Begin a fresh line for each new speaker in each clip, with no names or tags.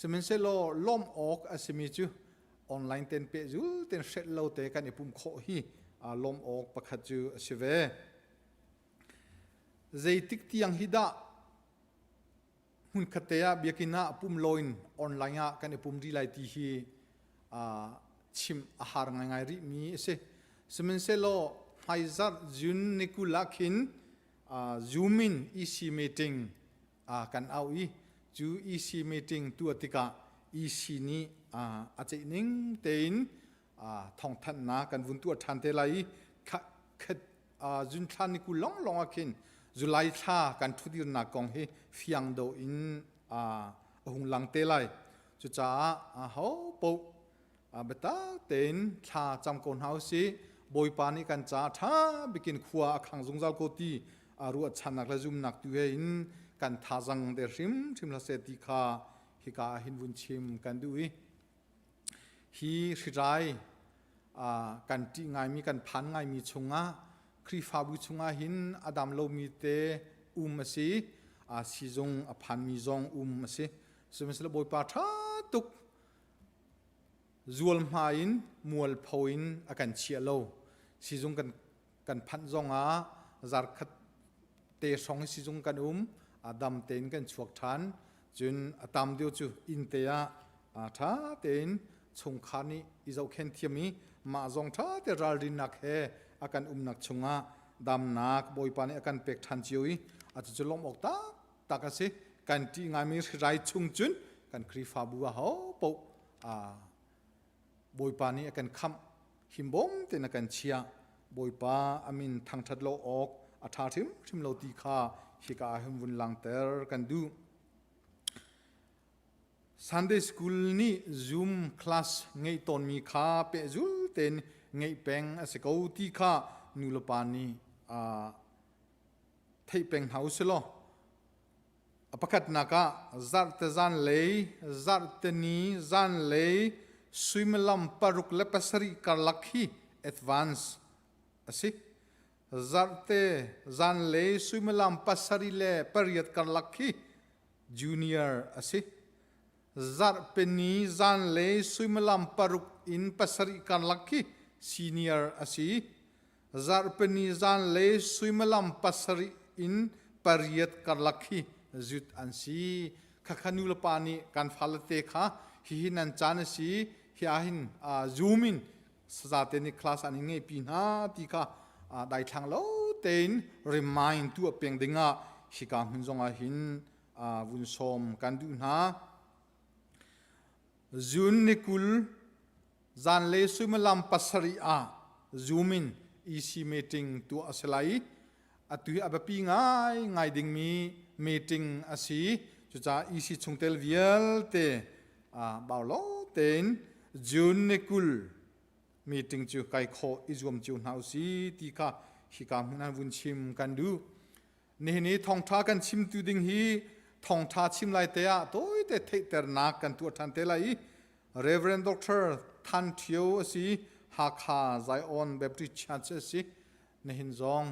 Sihmanhsehlaw lawmh awk a simi cu online ten pehzul ten hrelh lo te kan i pum khawh hi lawmh awk pakhat cu a si ve. Zeitik tiang hi dah hmunkhat te ah biakinn ah pum loin online ah kan i pum rih lai ti hi chim a har ngaingai rihmi a si. Sihmanhsehlaw hmaizarh June ni 20 ah khin Zoom in EC meeting kan auh i cu EC meeting tuah tikah EC nih a ceih ning tein thawngthanhnak kan vun tuah ṭhan te lai i June thla ni 20 lawnglawng ah khin July thla kan ṭhudirnak kong hi fiang deuh in a hung lang te lai. Cucaah aho paoh biatak tein thla cam ko hna usih. Bawipa nih kan ca ṭha bikin khua a khang zungzal ko ti ruahchannak le zumnak tu he in kan thazang der hrimhrim hlah seh ti kha hika ah hin vun chim kan duh i Hi hrirai kan ṭih ngaimi, kan phan ngaimi chungah Khrihfabu chungah hin a dam lomi te um a si. Sizung a phanmi zong um a si. Sihmanhsehlaw Bawipa ṭha tuk zualhma in mualpho in a kan chiah lo. Sizung kan kan phanh zongah zarkhat te hrawng hi sizung kan um a dam tein kan chuak ṭhan cun a tam deuh cu inn te ah ṭha tein chungkhar nih i zohkhen thiam i mah zong ṭha te ralrinnak he a kan umnak chungah damnak Bawipa nih a kan pek ṭhan cio i a cucu lawmh awk taktak a si kan ṭih ngaimi hrirai chung cun kan Khrihfabu ah ho paoh Bawipa nih a kan khamh, himbawm tein a kan chiah. Bawipa a min thangṭhat lo awk a ṭha hrimhrim lo ti kha hika ah hin vun langhter kan duh. Sunday School nih Zoom class ngeih tawnmi kha pehzul tein ngeih peng a si ko ti kha nulepa nih theih peng hna u sih law A pakhatnak ah zarhte zanlei, zarhte ni zanlei suimilam 6 le 7 karlak hi advance a si. Zarhte zanlei suimilam 7 le 8 karlak hi junior a si. Zarhpe ni zanlei suimilam 6 in 7 karlak hi senior a si. Zarhpini zanlei suimilam 7 in 8 karlak hi zut an si. Khakha nu le pa nih kan fale te kha hihi nan caan a si hi ahhin Zoom in sazate nih class an in ngeihpi hna ti kha daithlang lo tein remind tu a peng dingah hika hmun zongah hin vun sawm kan duh hna. June ni 20 Zanlei suimilam 7 ah Zoom in EC meeting tuah a si lai i atu hi a biapi ngaingai dingmi meeting a si. Cucaah EC chungtel vialte bau lo tein June ni 20 meeting cu kai khawh i zuam cio hna usih ti kha hika hmun ah vun chim kan duh. Nihin i thawngṭha kan chimtu ding hi thawngṭha chim lai te ah tawite theihternak kan tuah ṭhan te lai i Reverend Dr. Than Ṭhio a si, Hakha Zion Baptist Church a si. Nihin zong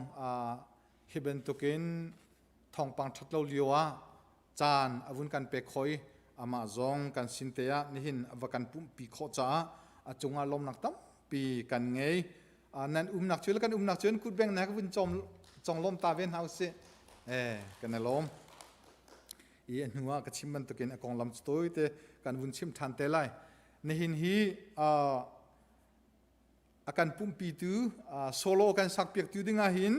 hi bantukin thawngpang ṭhat lo lio ah caan a vun kan pek khawh i amah zong kan sin te ah nihin a va kan pumhpi khawh caah a cungah lawmnak tampi kan ngei. Nan umnak cu le kan umnak cun kutbeng na ka vun cawm conglawm ta ve hna usih. Eh, kan i lawm. I a hnu ah ka chim bantukin a konglam cu tawite kan vun chim ṭhan te lai. Nihin hi a kan pumhpitu solo kan sakpiaktu ding ah hin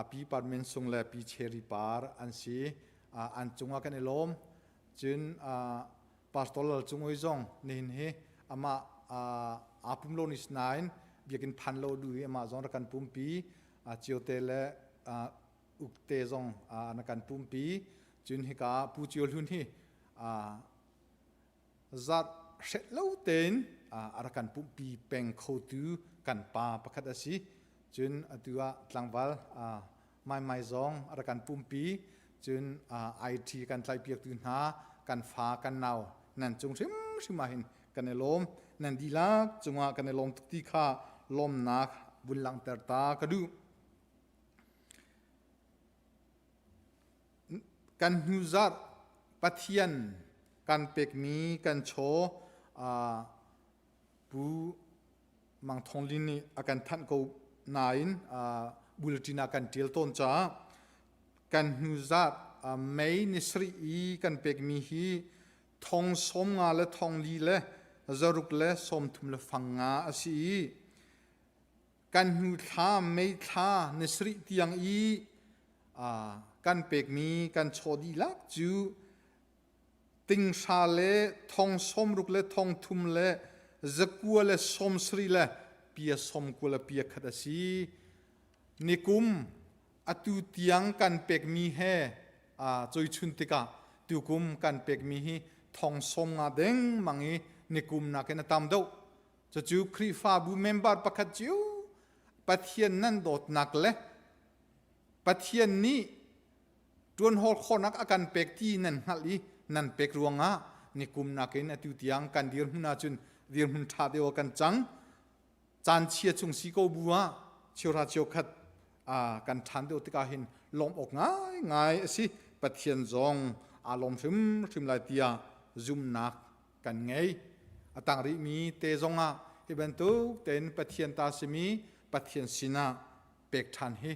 Pi Parmen Sung le Pi Cherry Par an si. An cungah kan i lawm. Cun Pastor Lal Cung Ui zong nihin hi amah aa pum lo ni nain biakinn phan lo du i amah zong rak kan pumpi. Ciote le Ukte zong na kan pumpi. Cun hika Pu Cio Hlun hi zarh hrelh lo tein a rak kan pumhpi peng khotu kan pa pakhat a si. Cun atu ah tlangval Maimai zong a rak kan pumpi. Cun IT kan tlaihpiaktu hna kan fa kan nau nan cung hrimhrim ah hin kan i lawm. Nan dihlak cungah kan i lawm tuk ti kha lawmnak vun langhter ta ka duh. Kan hnu zarh Pathian. Kan pekmi kan chaw Pu Mang Thawng Lin nih a kan thanh ko nain bulletin ah kan ṭial tawn caah kan hnu zat May ni sarih i kan pekmi hi thong 50 le thong li le zaruk le 30 le fang nga a si i kan hnu thla May thla ni sarih tiang i kan pekmi kan chaw dihlak cu ting hra le thong 60 le thong thum le zakua le 70 le pia 90 le pia khat a si. Nikum atu tiang kan pekmi he coichun tikah tukum kan pekmi hi thong 50 dengmang i nikum nakin a tam deuh. Cucu Khrihfabu member pakhat cio Pathian nan dawtnak le Pathian nih ṭuanhawl khawhnak a kan pek ti nan hngalh i nan pek ruangah nikum nakin atu tiang kan dirhmun ahcun dirhmun ṭha deuh ah kan cang. Caan chia chung si ko bu ah cheuhra cheukhat kan ṭhan deuh tikah hin lawmh awk ngaingai a si. Pathian zong aa lawm hrimhrim lai tiah zumhnak kan ngei. A tang rihmi te zongah hi bantuk tein Pathian ta simi Pathian sinah pek ṭhan hi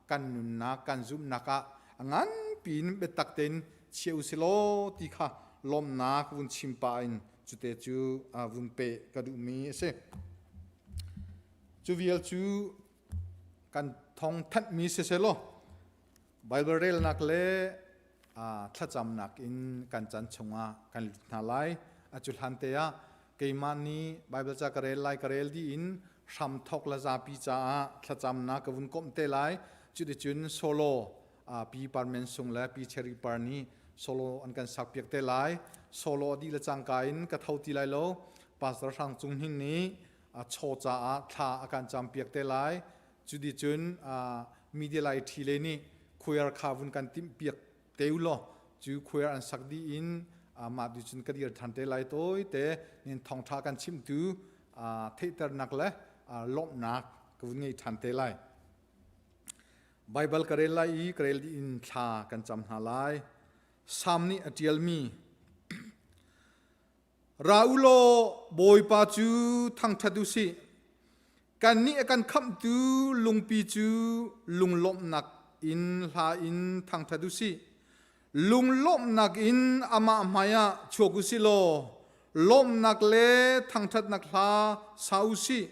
kan nunnak kan zumhnak ah a nganpi in biatak tein chia u silaw ti kha lawmhnak vun chim pah in cute cu vun peh ka duhmi a si. Cu vial cu kan thong thanhmi siselaw Bible relnak le thlacamnak in kan chan chungah kan lut hna lai. A cu hlan te ah keimah nih Bible ca ka rel lai ka rel dih in hram thok le zapi caah thlacamnak ka vun komh te lai. Cuticun solo Pi Parmen Sung le Pi Cherry Par nih solo an kan sak piak te lai. Solo a dih le cangka in ka tho ti lai lo. Pastor Hrang Cung Hnin nih chaw caah thla a kan cam piak te lai. Cuticun media lai ṭhi le nih choir kha vun kan timh piak te u law cu choir an sak dih in mah tu cun ka dir ṭhan te lai tawi te nin thawngṭha kan chimtu theihternak le lawmhnak ka vun ngei ṭhan te lai. Baibal ka rel lai i ka rel dih in thla kan cam hna lai. Salm nih a ṭialmi Ra u law Bawipa cu thangṭhat u sih. Kannih a kan khamhtu lungpi cu lunglawmhnak in hla in thangṭhat u sih. Lunglawmhnak in amah hmaiah chuak u sih law lawmhnak le thangṭhatnak hla sa u sih.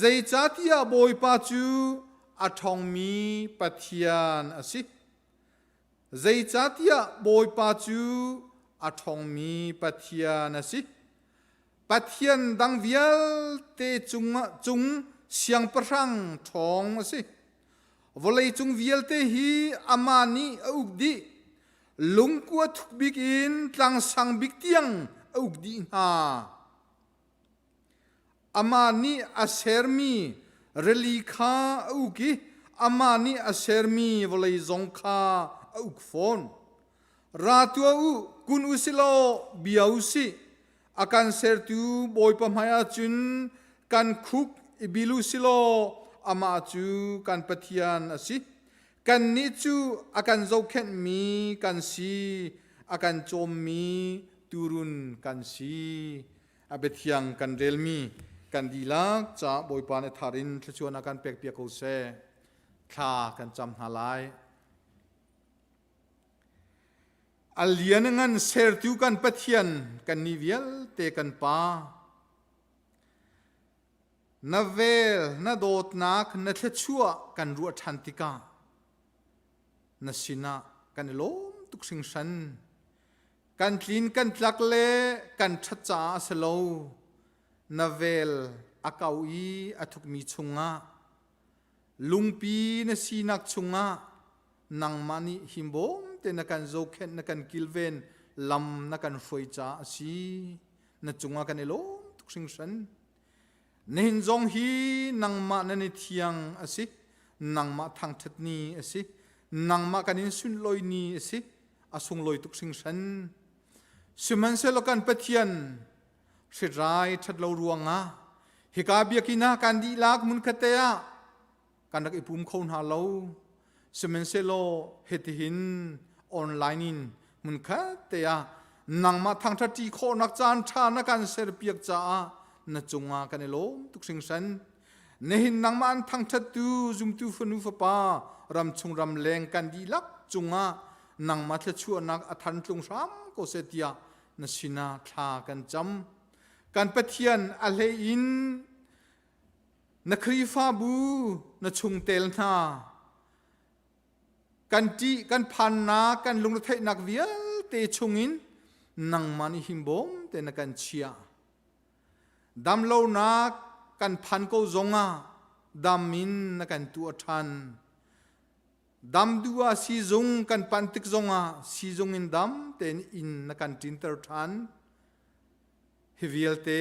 Zeicahtiah Bawipa cu a ṭhawngmi Pathian a si. Zeicahtiah Bawipa cu a ṭhawngmi Pathian a si. Pathian dang vialte cungah cung siangpahrang ṭhawng a si. Vawleicung vialte hi amah nih a uk dih. Lungkua thuk bik in tlang sang bik tiang a uk dih hna. Amah nih a sermi rili kha a uk i amah nih a sermi vawlei zong kha a uk fawn. Ra tuah u, kun u si law bia u sih. A kan sertu Bawipa hmaiah cun kan khuk i bil u si law amah cu kan Pathian a si. Kannih cu a kan zohkhenhmi kan si, a kan cawmmi tuurun kan si. A biathiang kan relmi kan dihlak caah Bawipa nih thar in thluachuah a kan pekpiak ko seh. Thla kan cam hna lai. A lian ngan sertu kan Pathian kan ni vialte kan Pa. Na vel, na dawtnak, na thluachuah kan ruah ṭhan tikah na sinah kan i lawm tuk hringhran. Kan tlin kan tlak le kan ṭhat caah a si lo. Na vel a kau i a thukmi chungah lungpi na sinak chungah nangmah nih himbawm te na kan zohkhenh na kan kilven lam na kan hruai caah a si. Na cungah kan i lawm tuk hringhran. Nihin zong hi nangmah nan i thiang a si. Nangmah thangṭhat ni a si. Nangmah kan in sunlawi ni a si. A sunglawi tuk hringhran. Sihmanhsehlaw kan Pathian hritrai ṭhat lo ruangah hika biakinn ah kan dihlak hmunkhat te ah kan rak i pum kho hna lo. Sihmanhsehlaw hitihin online in hmunkhat te ah nangmah thangṭhat ṭi khawhnak caan ṭha na kan serpiak caah na cungah kan i lawm tuk hringhran. Nihin nangmah an thangṭhattu zumtu fanu fapa ramchung ramleng kan dihlak cungah nangmah thluachuahnak a than tlung hram ko seh tiah na sinah thla kan cam. Kan Pathian a hlei in na Khrihfabu na chungtel hna kan ṭih kan phannak kan lungretheihnak vialte chungin nangmah nih himbawm te na kan chiah. Damlonak kan phan ko zongah dam in na kan tuah ṭhan. Dam duh ah siizung kan panh tik zongah siizung in dam tein inn na kan ṭinter ṭhan. Hi vialte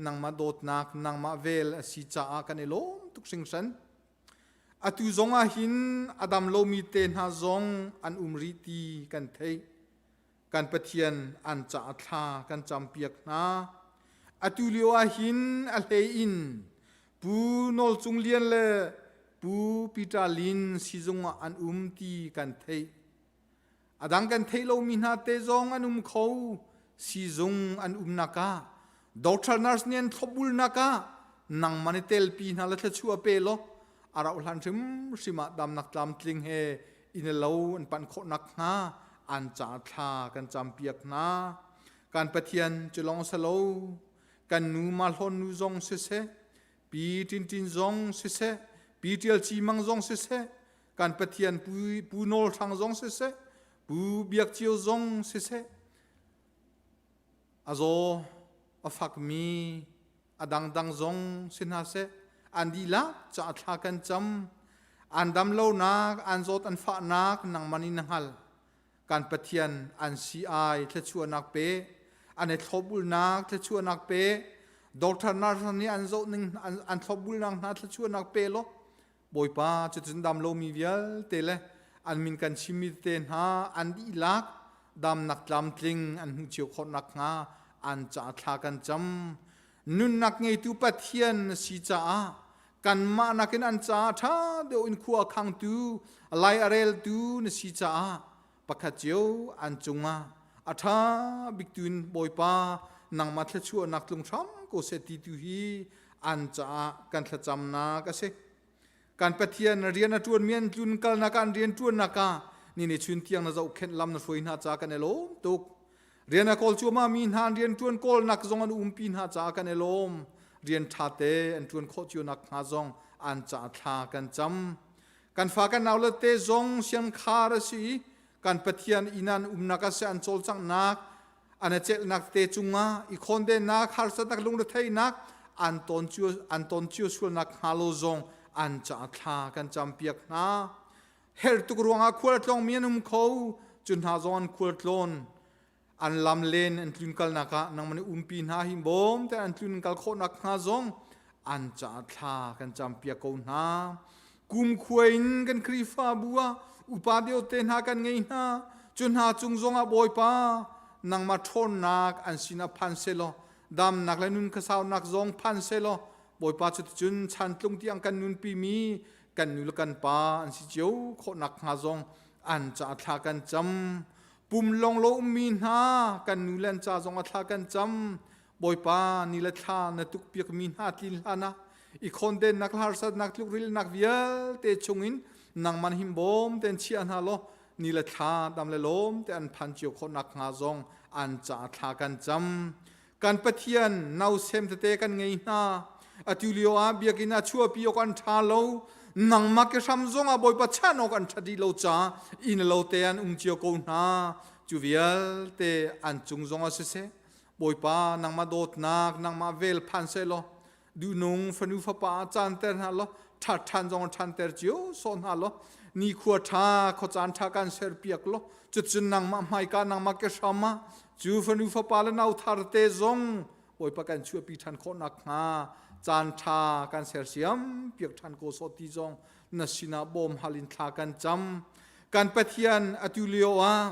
nangmah dawtnak, nangmah vel a si caah kan i lawm tuk hringhran. Atu zong ah hin a dam lomi te hna zong an um rih ti kan theih. Kan Pathian an caah thla kan campiak hna. Atu lio ah hin a hlei in Pu Nawl Cung Lian le Pu Peter Lin sizung ah an um ti kan theih. A dang kan theih lomi hna te zong an um kho. Sizung an umnak ah doctor nurse nih an thlopbulnak ah nangmah nih telpi hna le thluachuah pe law a rauh hlan hrimhrim ah damnak tlamtling he inn le lo an panh khawh nakhnga an caah thla kan campiak hna. Kan Pathian cu lawng si lo, kan nu Mahlawn nu zong siseh, Pi Tintin zong siseh, Pi Ṭial Ci Mang zong siseh, kan Pathian Pu, Pu Nawl Hrang zong siseh, Pu Biak Cio zong siseh, a zaw a fakmi a dangdang zong si hna seh, an dihlak caah thla kan cam. An dam lonak, an zawt an fahnak nangmah nih na hngalh. Kan Pathian an si ai thluachuahnak pe, an i thlopbulnak thluachuahnak pe, doctor nurse nih an zoh ning an thlopbulnak hna thluachuahnak pe law Bawipa cuticun dam lomi vialte le an min kan chimmi tete hna an dihlak damnak tlamtling an hmuh cio khawh nakhnga an caah thla kan cam. Nunnak ngeitu Pathian na si caah kanmah nakin an caah ṭha deuh in khua a khangtu, lai a reltu na si caah pakhat cio an cungah a ṭha biktu in Bawipa nangmah thluachuahnak tlung hram ko seh ti tu hi an caah kan thlacamnak a si. Kan Pathian rian a ṭuanmi an tlun kalnak ah an rian ṭuannak ah ni ni chun tiang na zohkhenh lam na hruai hna caah kan i lawm tuk. Rian a kawl cuahmah mi hna an rian ṭuan kawlnak zong an umpi hna caah kan i lawm. Rian ṭha te an ṭuan khawh cio nakhnga zong an caah thla kan cam. Kan fa kan naule te zong siangkhar a si i kan Pathian inn an umnak a si an cawlcanghnak an i celhnak te cungah i khawndennak harsatnak lungretheihnak an ton cio an ton cio sualnak hnga lo zong an caah thla kan campiak hna. Herh tuk ruangah khualtlawngmi an um kho cu hna zong an khualtlawn an lam len an tlun kalnak ah nangmah nih umpi hna hi bawm te an tlun kal khawhnak hnga zong an caah thla kan campiak ko hna. Kumkhua in kan Khrihfabu ah upa deuh te hna kan ngei hna. Cu hna cung zongah Bawipa nangmah ṭhawnnak an sinah phan selaw damnak le nun khuasaunak zong phan selaw Bawipa cuticun chantlung tiang kan nunpi mi kan nu le kan pa an si cio khawhnak hnga zong an caah thla kan cam. Pum lawng lo ummi hna kan nu le an ca zong a thla kan cam. Bawipa ni le thla na tukpiakmi hna tlin hlan ah i khawndennak harsatnak tlukrilnak vialte chungin nangman himbawm ten chia hna law ni le thla dam le lawm te an phan cio khawh nakhnga zong an caah thla kan cam. Kan Pathian nausem tete kan ngei hna. Atu lio ah biakinn ah chuahpi awk an ṭha lo. Nangmah ke hram zong ah Bawipa chan awk an ṭha dih lo caah inn lo te an um cio ko hna. Cu vialte an cung zong ah siseh, Bawipa nangmah dawtnak, nangmah vel phan sehlaw, duhnung fanu fapa ah caanter hna law, ṭhat ṭhan zong ṭhanter cio sawh hna law, nikhua ṭha khuacaan ṭha kan serpiak law, cucun nangmah hmaika nangmah ke hram ah cu fanu fapa le nau thar te zong Bawipa kan chuahpi ṭhan khawh nakhnga caan ṭha kan sersiam piak ṭhan ko sawh ti zong na sinah bawm hal in thla kan cam. Kan Pathian atu lio ah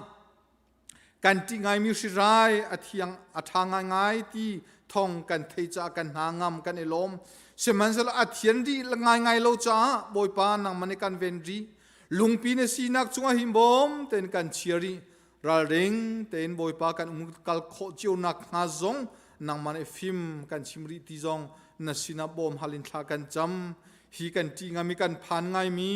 kan ṭih ngaimi hrirai a thiang a ṭha ngaingai ti thong kan thei caah kan hna ngam kan i lawm. Sihmanhsehlaw a thian rih ngaingai lo caah Bawipa nangmah nih kan ven rih. Lungpi na sinak cungah himbawm tein kan chia rih. Ralring tein Bawipa kan um kal khawh cio nak hnga zong nangmah nih fim kan chim rih ti zong na sinah bawm hal in thla kan cam. Hi kan ṭih ngami kan phan ngaimi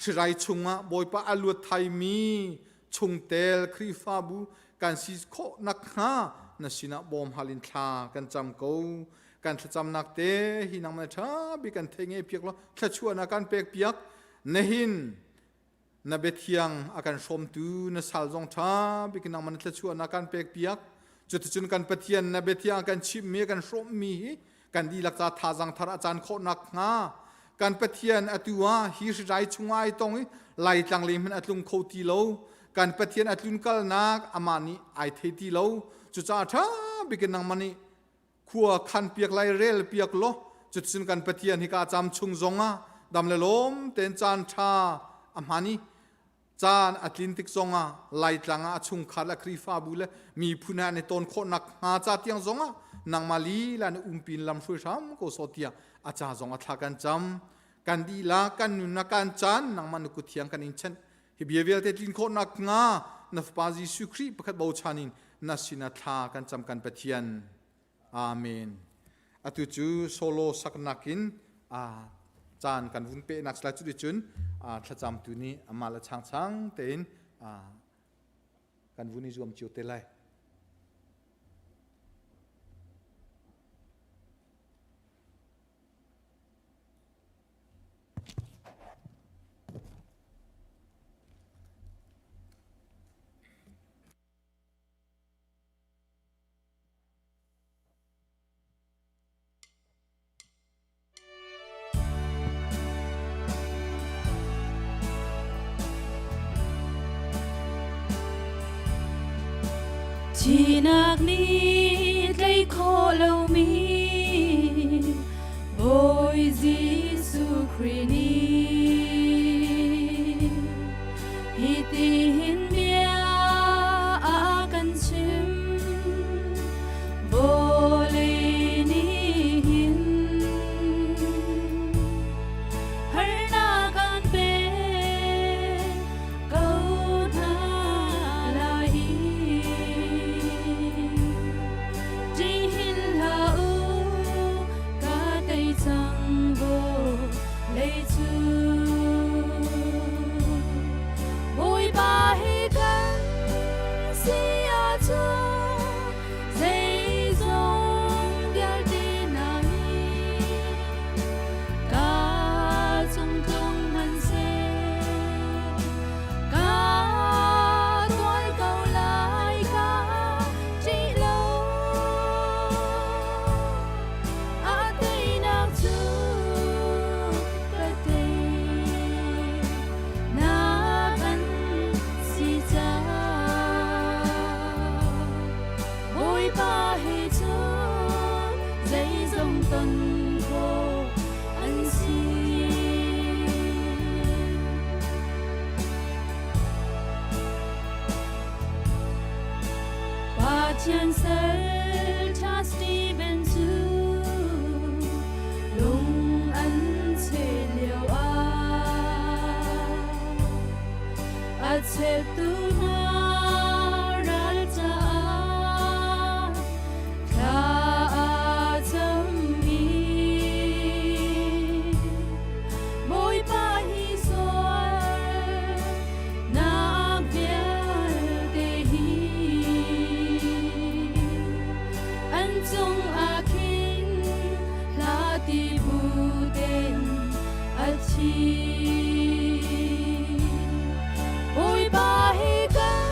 hrirai chungah Bawipa a luat thaimi chungtel Khrihfabu kan si khawh nakhnga na sinah bawm hal in thla kan cam ko. Kan thlacamnak te hi nangmah nih ṭha bik kan thei nge piak law thluachuahnak kan pek piak. Nihin na biathiang a kan hrawmtu na sal zong ṭha bik in nangmah na thluachuahnak kan pek piak. Cuticun kan Pathian na biathiang a kan chimhmi a kan hrawmmi hi kan dihlak ca thazaang thar a caan khawh nakhnga kan Pathian atu ah hi hrirai chungah ai tong i Laitlang lei hmanh a tlung kho ti lo. Kan Pathian a tlun kalnak amah nih ai thei ti lo. Cucaah ṭha bik in nangmah nih khua khan piak lai rel piak law cuticun kan Pathian hika cam chung zongah dam le lawm tein caan ṭha a hman i caan a tlin tik zongah Laitlang ah a chungkhar le Khrihfabu le miphun he an i tawn khawh nakhnga ca tiang zongah nangmah lila nih umpin lam hruai hram ko sawh tiah a ca zong a thla kan cam. Kan dihlak kan nunnak kan caan nangmah na kut thiang kan in chanh. Hi bia vialte tlin khawh nakhnga na Fapa Jesuh Khrih pakhat bochan in na sinah thla kan cam kan Pathian. Amen. Atu cu solo saknak in caan kan vun pehnak sila cu cun thlacamtu nih amah le changchang tein kan vun i zuam cio te lai.
Thihnak nih tlei khawh lomi Bawi Jesuh Khrih nih hitihin bia a kan chim. Vawlei nih hin harnak an pek ko hna lai i ṭih hin hlah u, ka tei cang vawlei cu. Bawipa he kan si ahcun zeizong vialte hna hi ka cung tlung hmanhseh ka tuar ko lai ka ṭih lo. A teinak cu ka tei na kan si caah Bawipa he cun zeizong ton khawh an si. Pathian sal ṭha Stephen cu lung an cheh lio ah a cheptu hna ral caah thla a cam i Bawipa hi sual nak vialte hi an cung ah khin hla ti bu tein a thi. Bawipa hi kan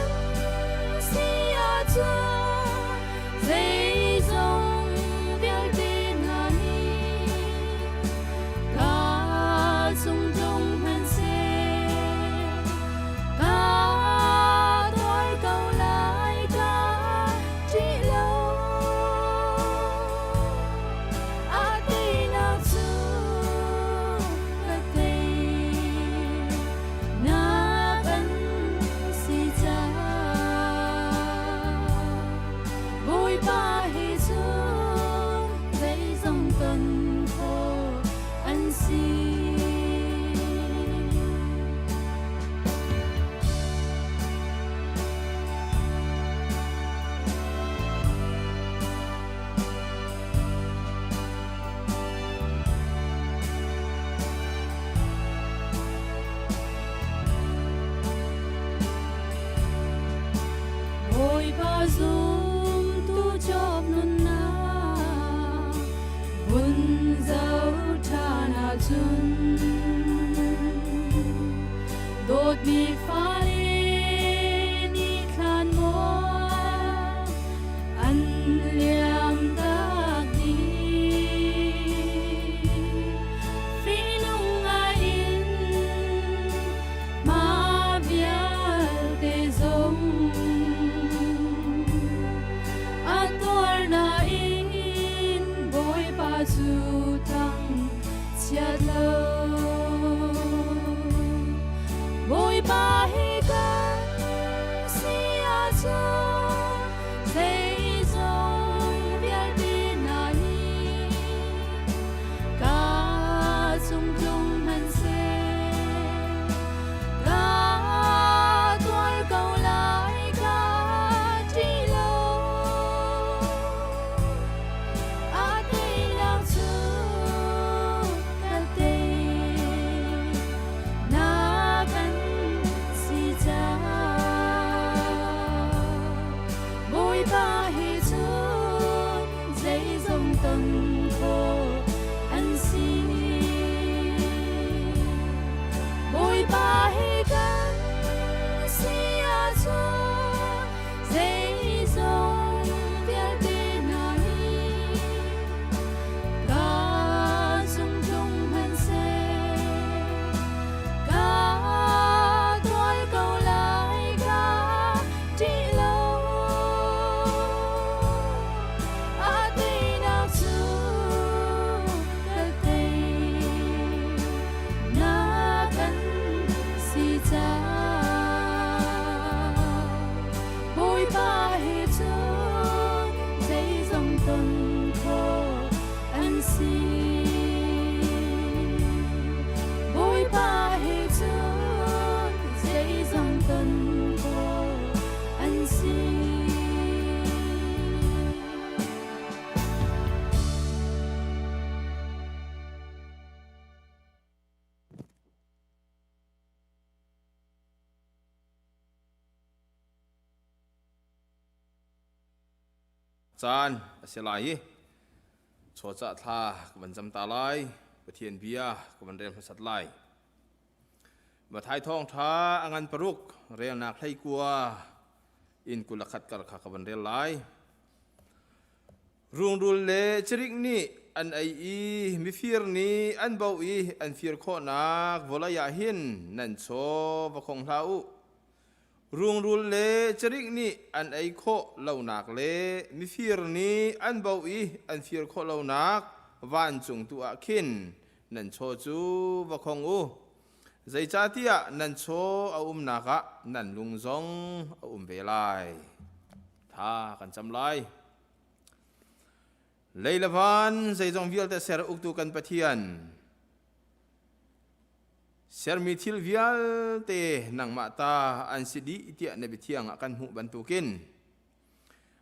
Zumtu Job nunnak vun zoh ṭhan ahcun dawtmi fale nih thlan maw an liam tak dih. Fihnung ngai in mah vialte zong a tuar nain Bawipa cu thang chiat lo. Bawipa hi kan si ahcun zeizong vialte hna hi ka cung tlung hmanhseh ka tuar ko lai ka ṭih lo. A teinak cu ka tei na kan si caah Bawipa he cun zeizong ton khawh an si. Bawipa he kan si ahcun zeizong vialte hna hi ka cung tlung hmanhseh ka tuar ko lai ka ṭih lo. A teinak cu ka tei na kan si caah Bawipa he cun zeizong ton khawh an si. Bawipa he cun zeizong ton khawh an si.
Caan a si lai i chawcah thla ka van cam ta lai. Pathian bia ka van rel hmasat lai. Mathai thawngṭha a ngan paruk relnak 19 in 21 kar kha ka van rel lai. Rungrul le cirik nih an ei i mifir nih an boh i an fir khawhnak vawlei ah hin nan chaw va khong hlah u. Rungrul le cirik nih an ei khawh lonak le mifir nih an boh i an fir khawh lonak vancung tu ah khin nan chaw cu va khong u. Zeicahtiah nan chaw a umnak ah nan lung zong a um ve lai. Tha kan cam lai. Lei le van zeizong vialte ser uktu kan Pathian, sermi thil vialte nangmah ta an si dih tiah na biathiang ah kan hmuh bantukin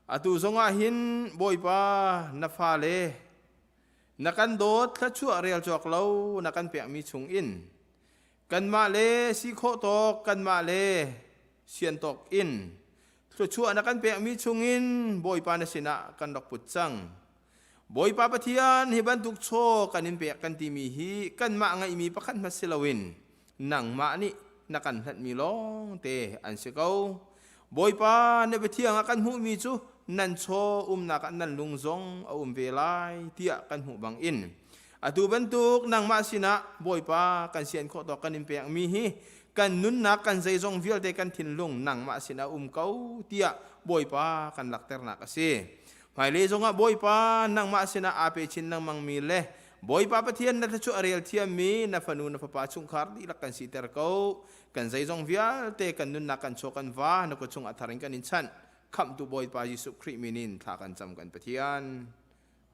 atu zongah hin Bawipa na fale na kan dawt thluachuah rel cawk lo na kan pekmi chungin kanmah le si khawh tawk kanmah le sian tawk in thluachuah na kan pekmi chungin Bawipa na sinah kan rak put cang. Bawipa Pathian hi bantuk chaw kan in pek kan timi hi kanmah ngeihmi pakhat hmanh si loin nangmah nih na kan hlatmi lawng te an si ko. Bawipa na biathiang ah kan hmuhmi cu nan chaw umnak ah nan lung zong a um ve lai tiah kan hmuh bangin atu bantuk nangmah sinah Bawipa kan sian khawh tawk kan in pekmi hi kan nunnak kan zeizong vialte kan thinlung nangmah sinah um ko tiah Bawipa kan lakternak a si. Hmailei zongah Bawipa nangmah sinah aa pe chin lengmangmi le Bawipa Pathian na thluachuah a rel thiammi na fanu na fapa chungkhar dihlak kan siter ko. Kan zeizong vialte kan nunnak kan chaw kan va na kut chungah thar in kan in chanh. Khamhtu Bawipa Jesuh Khrih min in thla kan cam kan Pathian.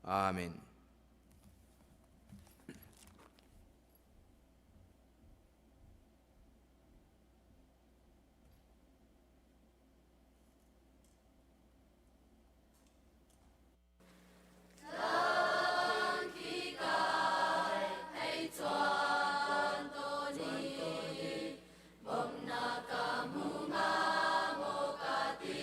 Amen.
Bawmnak ka hmu hnga maw ka ti.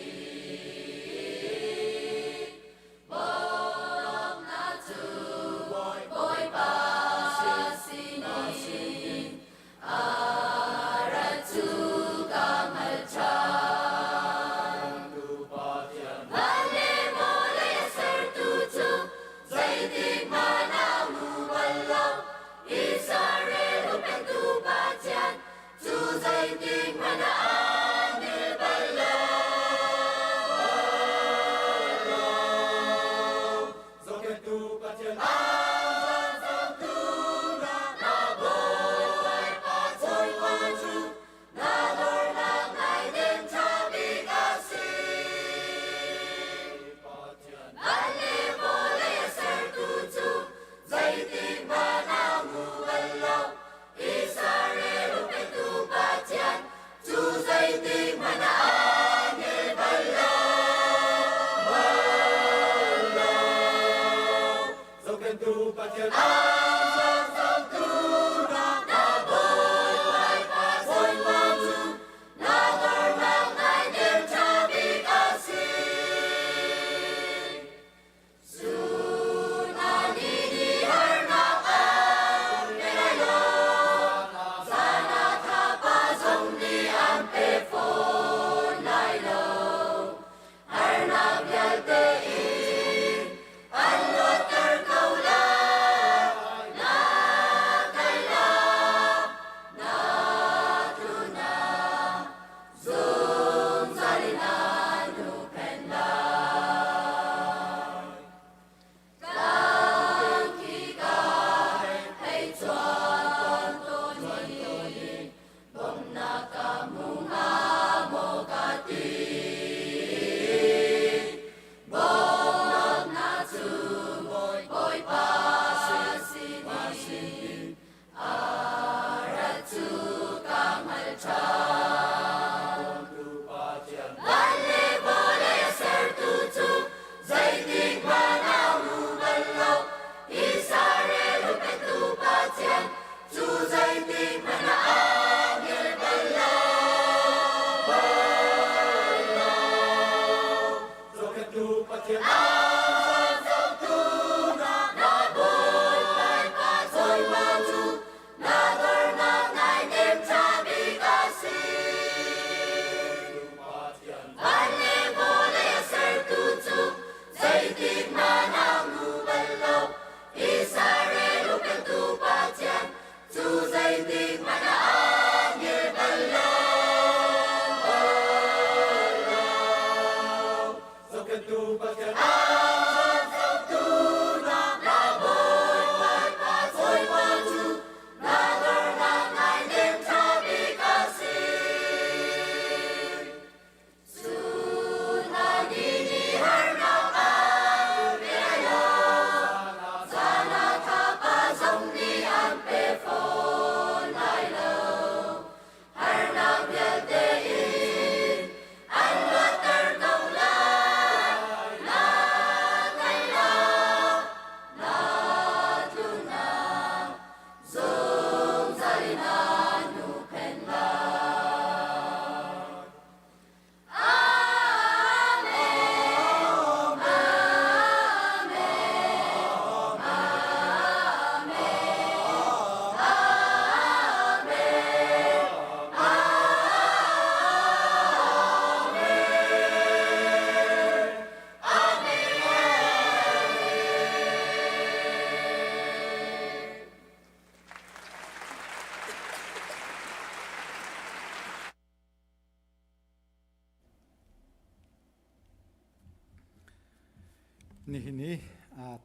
Nihin i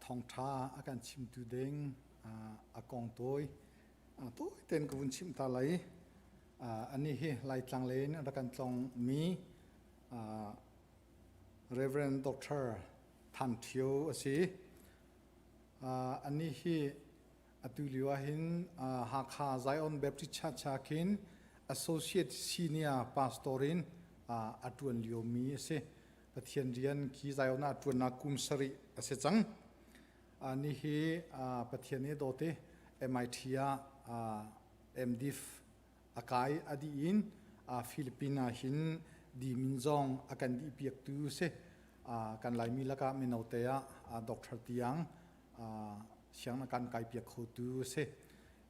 thawngṭha a kan chimtu ding a kong tawi tawi tein ka vun chimh ta lai. Anih hi Laitlang lei in a rak kan tlawngmi Reverend Dr. Than Ṭhio a si. Anih hi Atu lio ahhin Hakha Zion Baptist Church ah khin Associate Senior Pastor in a ṭuan liomi a si. Pathian rian khi Zion ah a ṭuannak kum sarih a si cang. Ni hi Pathian nih dawt i MIT ah MDiv a kai a dih in Philippine ah hin dimin zong a kan dihpiaktu si. Kan Laimi lakah mino te ah doctor tiang siang na kan kai piak khotu a si.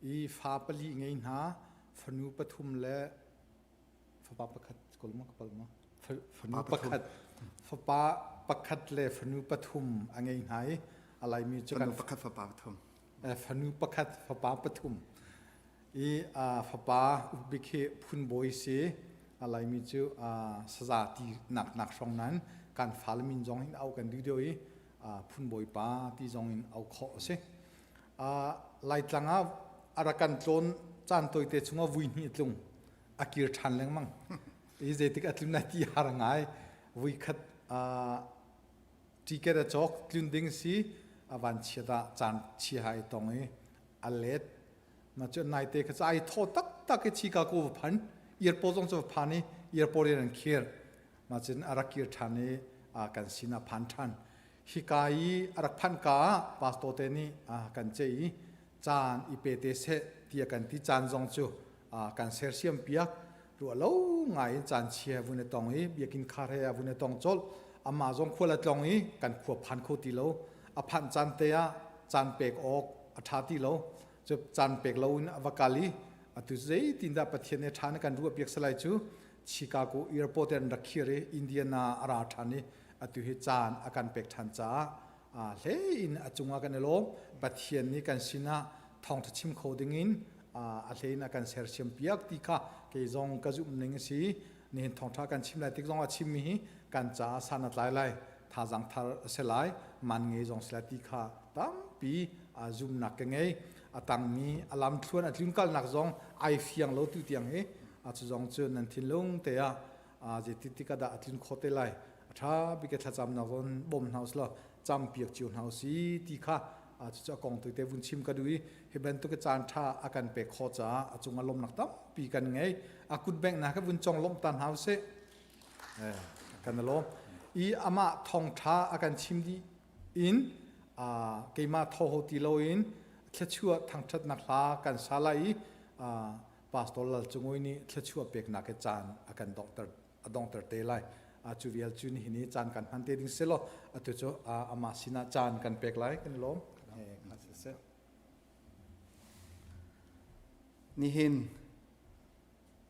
I fa pali ngei hna, fanu pathum le fapa pakhat kol ma kapal ma fanu pakhat fapa pakhat le fanu pathum a ngei hna i a laimi cu
kan pakhat fapa pathum
fanu pakhat fapa pathum i fapa bik hi phun bawi si a laimi cu saza ti nak nak hrong nan kan fal min zong hin au kan du deuh i phun bawipa ti zong in au khawh a si. Laitlang ah a rak kan tlawn caan tawite chungah vui hnih tlung a kir ṭhan lengmang. I zeitik a tlun lai ti har ngai. Vui khat ticket a cawk tlun ding si a van chiat ah caan chia hai tong i a let ma cu naite kha ai thaw taktak i Chicago va phan airport zong cu va phan i airport in an khir Mah cun a rak kir ṭhan i kan sinah phan ṭhan. Hika i a rak phanh ka ah pastor te nih kan ceih i caan i pe te seh tiah kan ti caan zong cu kan sersiam piak. Ruah lo ngai in caan chia vun i tong i biakinn khar he vun i tong colh. Amah zong khual a tlong i kan khua phan kho ti lo. A phanh caan te ah caan pek awk a ṭha ti lo. Cu caan pek lo in a va kal i atu zeitindah Pathian nih ṭha na kan ruah piak salai cu Chicago airport in rak khir i Indiana a ra ṭhan i atu hi caan a kan pek ṭhan caah hlei in a cungah kan i lawm. Pathian nih kan sinah thawngṭha chim kho dingin a hlei in a kan sersiam piak ti kha kei zong ka zumh ning a si. Nihin thawngṭha kan chim lai tik zong ah chimmi hi kan caah san a tlai lai, thazaang thar a si lai, man ngei zong si lai ti kha tampi zumnak ka ngei. A tangmi a lamthluan a tlunkalnak zong ai fiang lo tu tiang hi a cu zong cu nan thinlung te ah zeiti tik ah dah a tlun khawh te lai a ṭha bik thlacamnak zawn bawm hna usih law cam piak cio hna usih ti kha cucu a kong te vun chim ka duh i hi bantuk caan ṭha a kan pek khawh caah a cungah lawmnak tampi kan ngei a kut bengh ka vun cong lawmh ta hna usih kan lawm i amah thawngṭha a kan chim dih in keimah tho ho ti loin thluachuah thangṭhatnak hla kan sa lai i Pastor Lal Cung nih thluachuah peknak he caan a kan donghter a donghter te lai. Cu vial cu nihin i caan kan hman te ding si law atu cu amah sinah caan kan pek lai kan lawm.
Nihin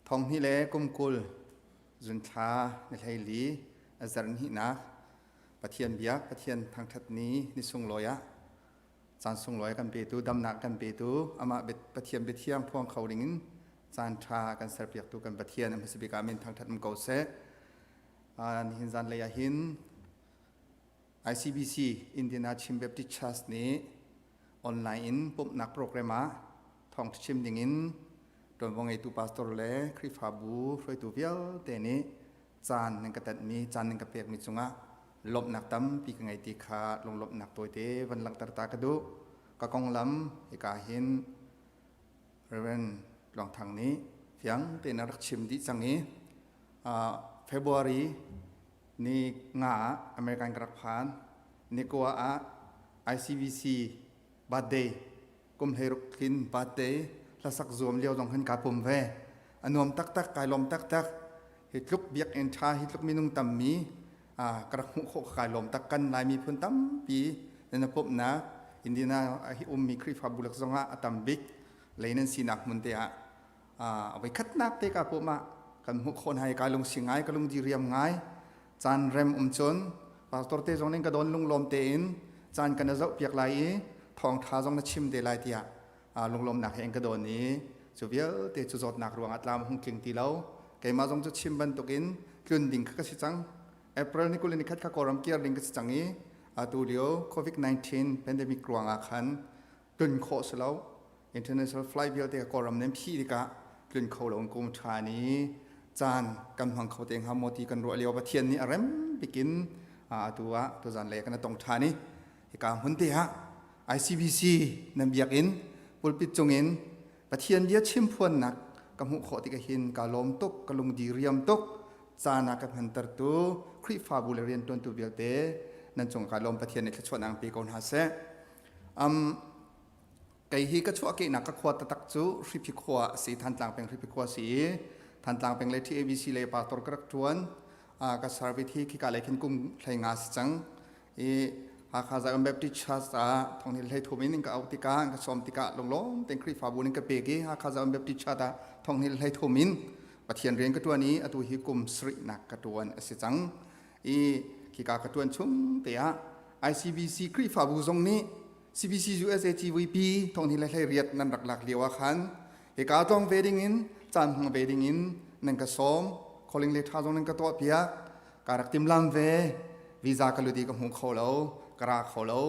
thonghnih le kum 20 zun thla ni hleili a zarh hnihnak Pathian biak Pathian thangṭhat ni ni sunglawi ah caan sunglawi kan petu damnak kan petu amah Pathian biathiang phuang kho dingin caan ṭha kan serpiaktu kan Pathian a hmasa bik ah min thangṭhat um ko seh. Nihin zan lei ah hin ICBC Indiana Chin Baptist Church nih online in pumhnak program ah thawngṭha chim dingin ṭuanvo ngeitu pastor le Khrihfabu hruaitu vialte nih caan nan ka tanhmi caan nan ka pekmi cungah lawmhnak tampi ka ngei ti kha lunglawmhnak tawite van langhter ta ka duh. Ka konglam hika hin Reverend Tluang Thang nih fiang tein a rak chim dih cang i February ni nga ah American ka rak phan. Ni kua ah ICBC birthday kum 16 tlin birthday hlasak zuam lio zong hin kaa pum ve. A nuam taktak, kai lawm taktak. Hi tluk biakinn ṭha, hi tluk minung tammi ka rak hmuh khawh kai lawm tak. Kan Lai miphun tampi nan pumhnak Indiana hi ummi Khrihfabu lak zongah a tam bik lei nan sinak hmun te ah voi khatnak te ka pum ah kan hmuh khawh hna i kai lungsi ngai, ka lung diriam ngai. Caan rem um cun pastor te zong nih ka don lunglawm tein caan kan zoh piak lai i thawngṭha zong na chim te lai tiah lunglawmnak he in ka dawn i cu vialte cu zawtnak ruangah tlam hung tling ti lo. Keimah zong cu chim bantukin tlun ding kha ka si cang. April ni 21 kha Kawlram kir ding ka si cang i Atu lio COVID-19 pandemic ruangah khan tlun khawh si lo. International flight vialte Kawlram nan phih tikah tlun kho lo in kum ṭhan i caan kan hmang kho te hnga maw ti kan ruah lio Pathian nih a rem bikin atu ah tuzan le kan tong ṭhan i hika hmun te ah ICBC nan biakinn pulpit cungin Pathian bia chimphuannak ka hmuh khawh tikah hin ka lawm tuk ka lungdi riam tuk caan ah ka hmantertu Khrihfabu le rianṭuantu vialte nan cung ka lawm Pathian nih thluachuahnak pe ko hna seh. Um, kei hi ka chuahkehnak ka khua taktak cu Hriphi khua a si Thantlang peng Hriphi khua si i Thantlang peng le TABC le pastor ka rak ṭuan ka service hi khika lei khin kum hlei nga si cang i Hakha Zion Baptist Church ah thong hlei thum in ka auh tikah ka sawm tikah lunglawm tein Khrihfabu ning ka pek i Hakha Zion Baptist Church ah thong hlei thum in Pathian rian ka ṭuan i atu hi kum sarihnak ka ṭuan a si cang i khika ka ṭuan chung te ah ICBC Khrihfabu zong nih CBC USA GVP thong hi le hlei riat nan rak lak lio ah khan hika tlawng ve ding in caan hmang ve ding in nan ka sawm calling le tha zong nan ka tuah piak ka rak timlam ve visa ka lut i ka hmu kho lo ka ra kho lo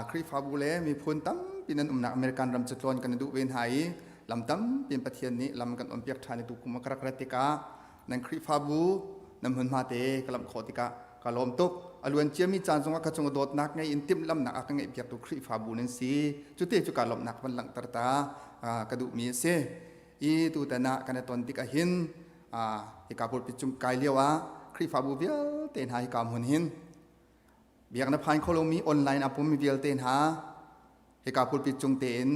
Khrihfabu le miphun tampi nan umnak American ram cu tlawn kan i duh ve hna i lam tampi in Pathian nih lam kan on piak ṭhan i tu kum ka rak rat tikah nan Khrihfabu nan hmunhma te ka lamh khawh tikah ka lawm tuk. A luan ciami caan zongah ka cung dawtnak ngei in timhlamnak a ka ngeih piaktu Khrihfabu nan si. Cute cu ka lawmhnak van langhter ta ka duhmi a si. I tutan ah kan i ton tikah hin hika pulpit cung kai lio ah Khrihfabu vialte hna hika hmun hin Biak na phan kho lomi online a pummi vialte hna hika pulpit cung tein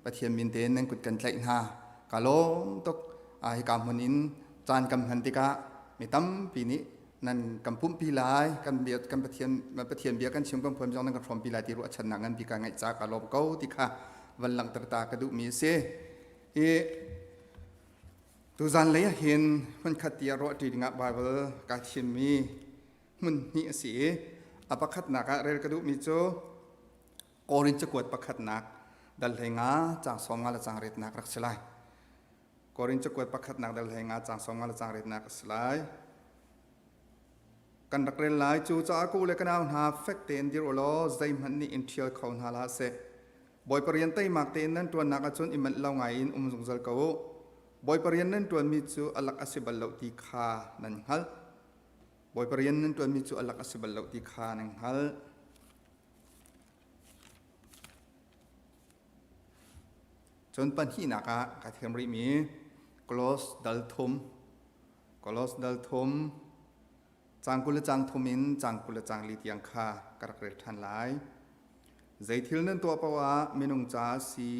Pathian min tein nan kut kan tlaih hna. Ka lawm tuk. Hika hmun in caan kan hman tikah mi tampi nih nan kan pumhpi lai, kan bia kan Pathian Pathian bia kan chim kan phuan zong nan kan hrawmpi lai ti ruahchannak nganpi ka ngeih ca ka lawm ko ti kha van langhter ta ka duhmi a si. Hi tuzan lei ah hin hmunkhat tiah ruahṭi dingah Bible kaa thimmi hmun hnih a si i a pakhatnak ah rel ka duhmi cu Korin cakuat pakhatnak dal hlei nga caang sawm nga le caang retnak rak si lai. Korin cakuat pakhatnak dal hlei nga caang sawm nga le caang retnak a si lai. Kan rak rel lai cu caah ku le ka nau hna fek tein dir u law zeihmanh nih in ṭhial kho hna hlah seh. Bawipa rian teimak tein nan ṭuannak ahcun i manh lo ngai in um zungzal ko u. Bawipa rian nan ṭuanmi cu a lak a si bal lo ti kha nan hngalh. Bawipa rian nan ṭuanmi cu a lak a si bal lo ti kha nan hngalh. Cun pahnihnak ah ka thiam rihmi Kolos dal thum, Kolos dal thum, caang 20 le caang thum in caang 20 le caang li tiang kha ka rak rel ṭhan lai. Zei thil nan tuah paoh ah minung ca si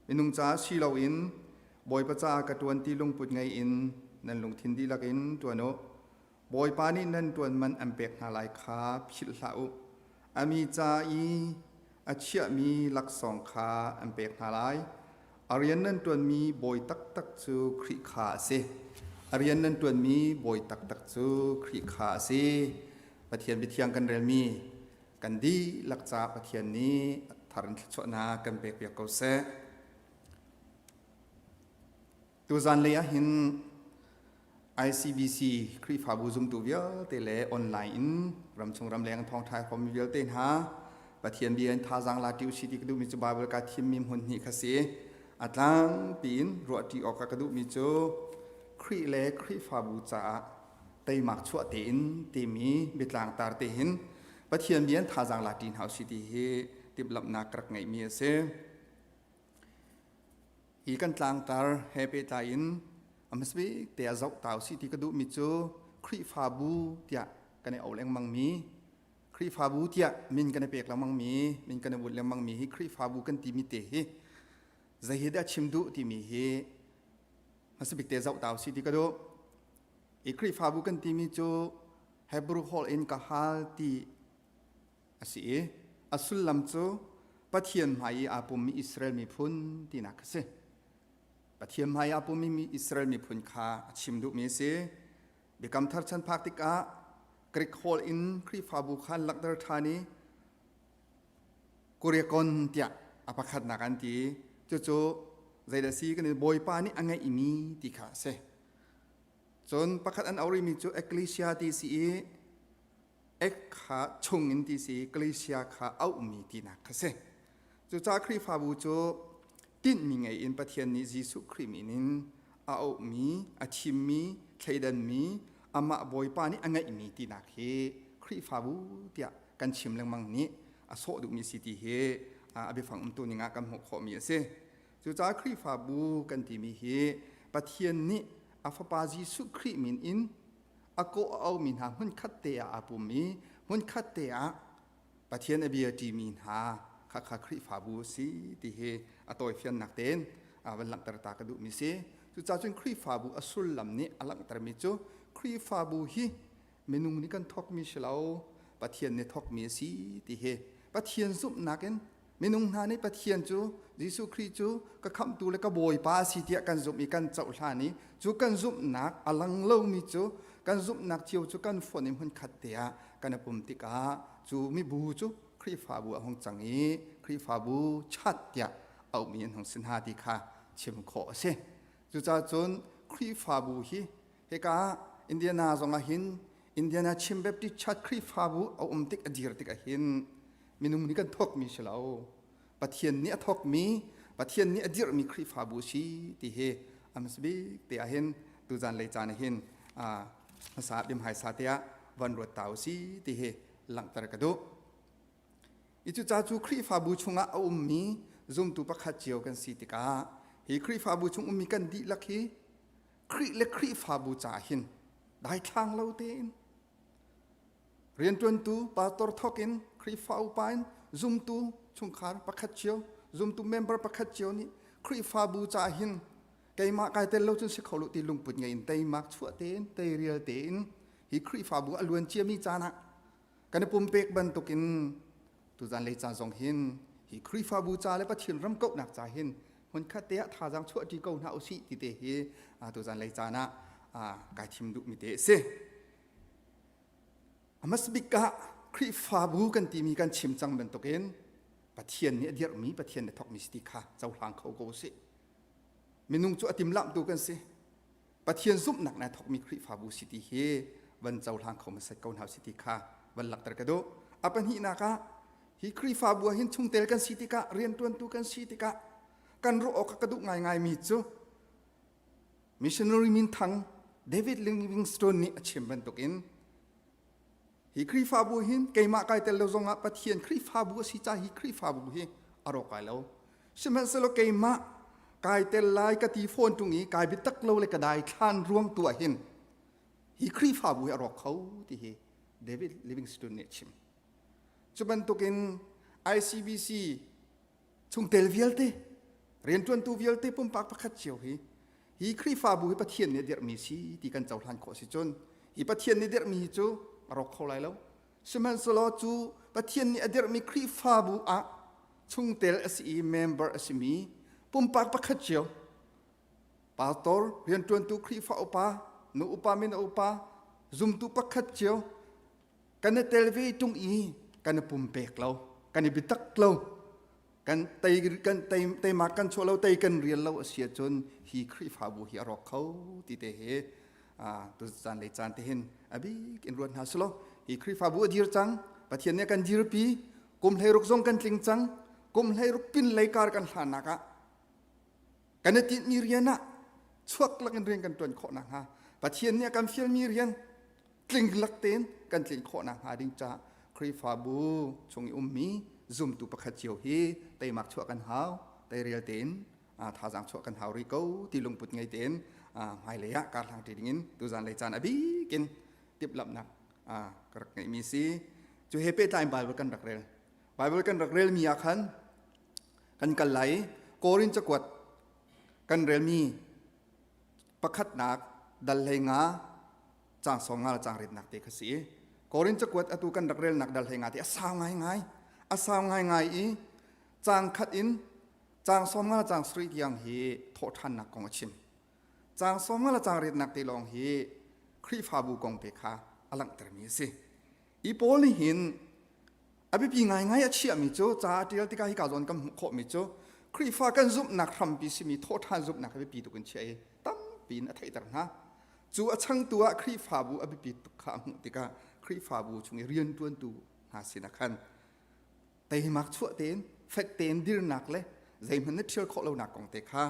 Minung caah si loin Bawipa caah ka ṭuan ti lungput ngei in nan lungthin dihlak in ṭuan u. Bawipa nih nan ṭuan man an pek hna lai kha philh hlah u. A mi ca i a chiahmi laksawng kha an pek hna lai. A rian nan ṭuanmi bawi taktak cu Khrih kha a si. A rian nan ṭuanmi bawi taktak cu Khrih kha a si. Pathian biathiang kan relmi kan dihlak caah Pathian nih thar in thluachuahnak kan pekpiak ko seh. Tuzan lei ah hin ICBC Khrihfabu zumtu vialte le online in ramchung ramleng thawngṭha hrawmmi vialte hna Pathian bia in thazaang la ṭi usih ti ka duhmi cu Bible ka thimmi hmun hnih kha si. A tlangpi in ruahṭi awkah ka duhmi cu Khrih le Khrihfabu caah teimak chuah tein timi biatlang tar te hin Pathian bia in thazaang la ṭi hna usih ti hi timhlamhnak ka rak ngeihmi a si. Hi kan tlangtar he pehtlai in a hmasabik te ah zoh ta usih ti ka duhmi cu Khrihfabu tiah kan i au lengmangmi Khrihfabu tiah min kan i pek lengmangmi min kan i bunh lengmangmi hi Khrihfabu kan timi te hi zei hi dah chim duh timi hi hmasabik te zoh ta usih ti ka duh. I Khrihfabu kan timi cu Hebrew holh in ka hal ti a si i a sullam cu Pathian hmai i aa pummi Israel miphun tinak a si. Pathian hmai i aa pummi Israel miphun kha a chim duhmi a si. Biakam thar chan phak tikah Greek holh in Khrihfabu kha an langhter ṭhan i Kuriakon tiah a pakhatnak an ti. Cucu zeidah si kan i Bawipa nih a ngeihmi ti kha a si. Cun pakhat an auh rihmi cu Ecclesia ti si i. Ek kha chungin ti si Galatia kha auhmi tinak kha si. Cucaah Khrihfabu cu tinhmi ngei in Pathian nih Jesuh Khrih min in a auhmi, a thimmi, thleidanmi, amah Bawipa nih a ngeihmi tinak hi Khrihfabu tiah kan chim lengmang nih a sawh duhmi si ti hi a biafang umtu ning ah kan hmuh khawhmi a si. Cucaah Khrihfabu kan timi hi Pathian nih a Fapa Jesuh Khrih min in a kawh a aumi hna hmunkhat te ah aa pum i hmunkhat te ah Pathian a bia ṭimi hna khakha Khrihfabu a si ti hi a tawifiannak tein van langhter ta ka duhmi si. Cucaah cun Khrihfabu a sullam nih a langhtermi cu Khrihfabu hi minung nih kan thawkmi si lo Pathian nih thawkmi a si ti hi Pathian zumhnak in Minung hna nih Pathian cu Jesuh Khrih cu ka khamhtu le ka Bawipa a si tiah kan zumh i kan cohlan i cu kan zumhnak a lang lomi cu kan zumhnak cio cu kan fonh i hmunkhat te ah kan i pum tikah cu mibu cu Khrihfabu a hung cang i Khrihfabu chat tiah auhmi an hung si hna ti kha chim khawh a si. Cucaah cun Khrihfabu hi hika Indiana zong ah hin Indiana Chin Baptist Church Khrihfabu a um tik a dir tik ah hin minung nih kan thawkmi si lo Pathian nih a thawkmi Pathian nih a dirhmi Khrihfabu si ti hi a hmasa bik te ah hin tuzan lei caan ah hin hmasa biamhaisa te ah van ruat ta u si ti hi langhter ka duh. I cuca cu Khrihfabu chungah a ummi zumtu pakhat cio kan si tikah hi Khrihfabu chung ummi kan dihlak hi Khrih le Khrihfabu caah hin daithlang lo tein Rianṭuantu pastor thawk in Khrihfa upa in zumtu chungkhar pakhat cio, zumtu member pakhat cio nih Khrihfabu caah hin keimah kai tel lo cun si kho lo ti lungput ngei in teimak chuah tein teirial tein hi Khrihfabu a luan ciami caan ah kan i pumpek bantukin tuzan lei caan zong hin hi Khrihfabu ca le Pathian ram kauhnak ca hin hmunkhat te ah thazaang chuahṭi ko hna usih ti te hi tuzan lei caan ah kai thim duhmi te a si. A hmasabik ah Khrihfabu kan timi kan chim cang bantukin Pathian nih a dirhmi, Pathian nih a thawkmi si ti kha cohlang kho ko usih. Minung cu a timlamtu kan si. Pathian zumhnak na thawkmi Khrihfabu si ti hi van cohlang kho hmasat ko hna si ti kha van langhter ka duh. A pahnihnak ah hi Khrihfabu ah hin chungtel kan si tikah rianṭuantu kan si tikah kan ruah awk ka duh ngaingaimi cu Missionary minthang David Livingstone nih a chim bantukin hi Khrihfabu hin keimah kai tel lo zongah Pathian Khrihfabu a si ca hi Khrihfabu hi a rawk lai lo. Sihmanhsehlaw keimah kai tel lai ka ti fawn ṭung i kai biatak lo le ka dai thlan ruang tu ah hin hi Khrihfabu hi a rawk kho ti hi David Livingstone nih a chim. Cu bantukin ICBC chungtel vialte rianṭuantu vialte pumpak pakhat cio hi hi Khrihfabu hi Pathian nih a dirhmi si ti kan cohlan khawh si cun hi Pathian nih dirhmi hi cu a rawk kho lai lo sihmanhsehlaw cu Pathian nih a dirhmi Khrihfabu ah chungtel a si i member a simi pumpak pakhat cio pastor rianṭuantu Khrihfa upa nu upa mino upa zumtu pakhat cio kan i tel ve ṭung i kan i pumpek lo kan i biatak lo kan tei kan tei teimak kan chuah lo tei kan rial lo a si ahcun hi Khrihfabu hi a rawk kho ti te hi tu caan lei caan te hin a bik in ruat hna selaw hi Khrihfabu a dir cang Pathian nih a kan dirpi kum 16 zong kan tling cang kum 16 pin lei kar kan hlannak ah kan i tinhmi rian ah chuak lak in rian kan ṭuan khawh nakhnga Pathian nih a kan fialmi rian tling lak tein kan tlin khawh nakhnga ding caah Khrihfabu chung i ummi zumtu pakhat cio hi teimak chuah kan hau teirial tein thazaang chuah kan hau rih ko ti lungput ngei tein hmailei ah karhlang ṭi dingin tuzan lei caan a bik in timhlamhnak ka rak ngeihmi si cu he pehtlai in Bible kan rak rel Bible kan rak relmi ah khan kan kal lai Korin cakuat kan relmi pakhatnak dal hlei nga caang sawm nga le caang riatnak te kha si Korin cakuat atu kan rak relnak dal hlei nga te a sau ngaingai a sau ngaingai i caang khat in caang sawm nga le caang sarih tiang hi thawhṭhannak kong a chim caang sawm nga le caang riatnak te lawng hi Khrihfabu kong te kha a langhtermi a si i Paul nih hin a biapi ngaingai a chiahmi cu ca a ṭial tikah hika zawn kan hmuh khawhmi cu Khrihfa kan zumhnak hrampi simi thawhṭhan zumhnak hi biapi tuk in chiah i tampi in a theihter hna. Cu a changtu ah Khrihfabu a biapit tuk kha a hmuh tikah Khrihfabu chung i rianṭuantu hna sinah khan teimak chuah tein fek tein dirnak le zeihmanh na ṭhial khawh lonak kong te kha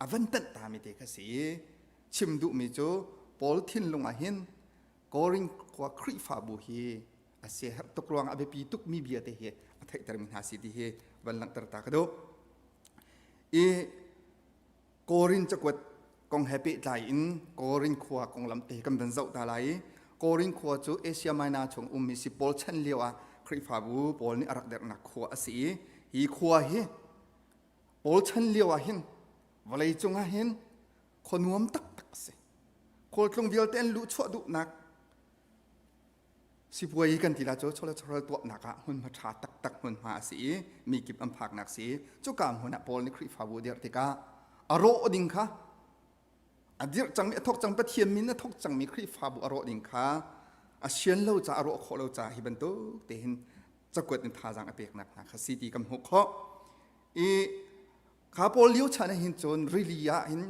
a van tanh tami te kha si i chim duhmi cu Paul thinlung ah hin Korin khua Khrihfabu hi a siaherh tuk ruang a biapi tukmi bia te hi a theihtermi hna si ti hi van langhter ta ka duh. I Korin cakuat kong he pehtlai in Korin khua konglam te kan van zoh ta lai i Korin khua cu Asia Minor chung ummi si Paul chan lio ah Khrihfabu pawl nih a rak derhnak khua a si i hi khua hi Paul chan lio ah hin vawlei cung ah hin khua nuam taktak a si. Khualtlung vialte an luhchuah duhnak Sipuai kan ti la cu chawleh chawhral tuahnak ah hmunhma ṭha taktak hmunhma a si i mi kip an phaknak si. Cuka hmun ah Paul nih Khrihfabu a dirh tikah a rawh ding kha a dirh cangmi a thawk cang Pathian min a thawk cangmi Khrihfabu a rawh ding kha a sian lo caah a rawh khawh lo caah hi bantuk te hin cakuat in thazaang a peknak hna kha si ti kan hmuh khawh. I Kha pawl lio chan ah hin cun rili ah hin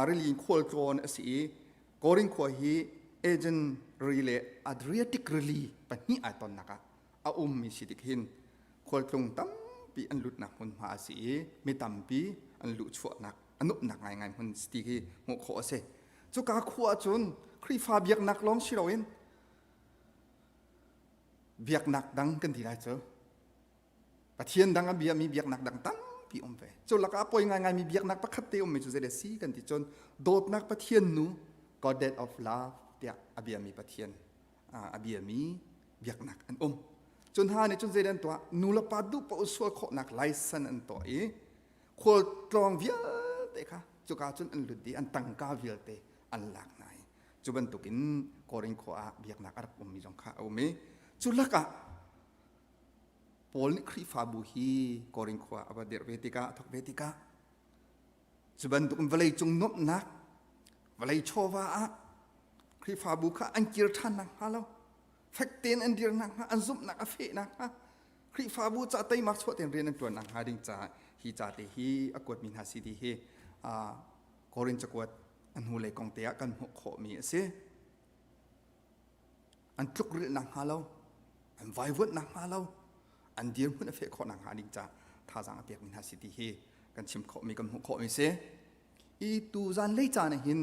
rili in khualtlawn a si i Korin khua hi Aegean rili le Adriatic rili pahnih ai tonnak ah a ummi si tik hin khualtlung tampi an lutnak hmunhma a si i mi tampi an luhchuahnak a nuamhnak ngaingai hmun si ti hi hmuh khawh a si. Cuka khua ah cun Khrihfa biaknak lawng si loin biaknak dang kan ti lai cu Pathian dang a biami biaknak dang tampi um ve. Cu lakah a poi ngaingaimi biaknak pakhat te ummi cu zei si kan ti cun dawtnak Pathian nu Goddess of Love tiah a biami Pathian a biami biaknak an um. Cun hna nih cun zei an tuah nu le pa duh paoh sual khawhnak license an tuah i khualtlawng vialte kha cuka cun an lut i an tangka vialte an lak hna i cu bantukin Korin khua ah biaknak a rak ummi zong kha a um i cu lakah Paul nih Khrihfabu hi Korin khua a va dirh ve tikah a thawk ve tikah cu bantuk in vawleicung nuamhnak vawlei chawva ah Khrihfabu kha an kir ṭhan nakhnga lo fek tein an dir nakhnga an zumhnak a feh nakhnga Khrihfabu ca teimak chuah tein rian an ṭuan nakhnga ding caah hi ca te hi a kuatmi hna si ti hi Korin cakuat a hnulei kong te ah kan hmuh khawhmi a si. An tlukrilh nakhnga lo, an vaivuanh nakhnga lo, an dirhmun a feh khawh nakhnga ding ca thazaang a pekmi hna si ti hi kan chim khawhmi kan hmuh khawhmi si. I tu zanlei caan ah hin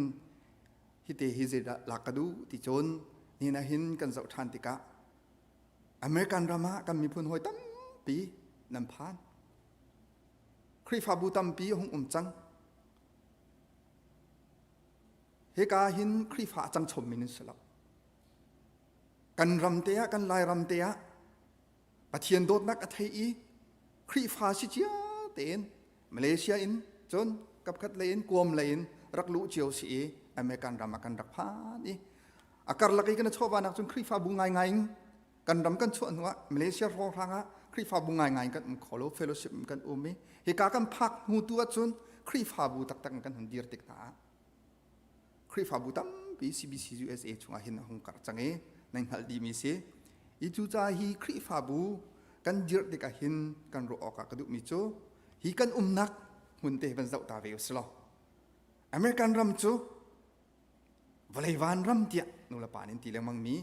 hite hi zeidah lak ka duh ti cun nihin ah hin kan zoh ṭhan tikah American ram ah kan miphun hawi tampi nan phan. Khrihfabu tampi a hung um cang. Hika hin Khrihfa a cang chommi nan si lo. Kan ram te ah, kan Lairam te ah Pathian dawtnak a thei i Khrihfa si cia tein Malaysia in cun kapkhat lei in Guam lei in rak luh cio si i American ram ah kan rak phan i a karlak i kan chawhvanak cun Khrihfabu ngaingai in kan ram kan chuah hnu ah Malaysia hrawnghrang ah Khrihfabu ngaingai in kan um kho lo fellowship in kan um i hika kan phak hnu tu ahcun Khrihfabu taktak in kan hun dir tik hna ah Khrihfabu tampi CBC USA chungah hin a hung karh cang i nan hngalh dihmi si. I cucaah hi Khrihfabu kan dirh tikah hin kan ruah awkah ka duhmi cu hi kan umnak hmun te van zoh ta ve usih law American ram cu vawlei van ram tiah nulepa nih an ti lengmang mi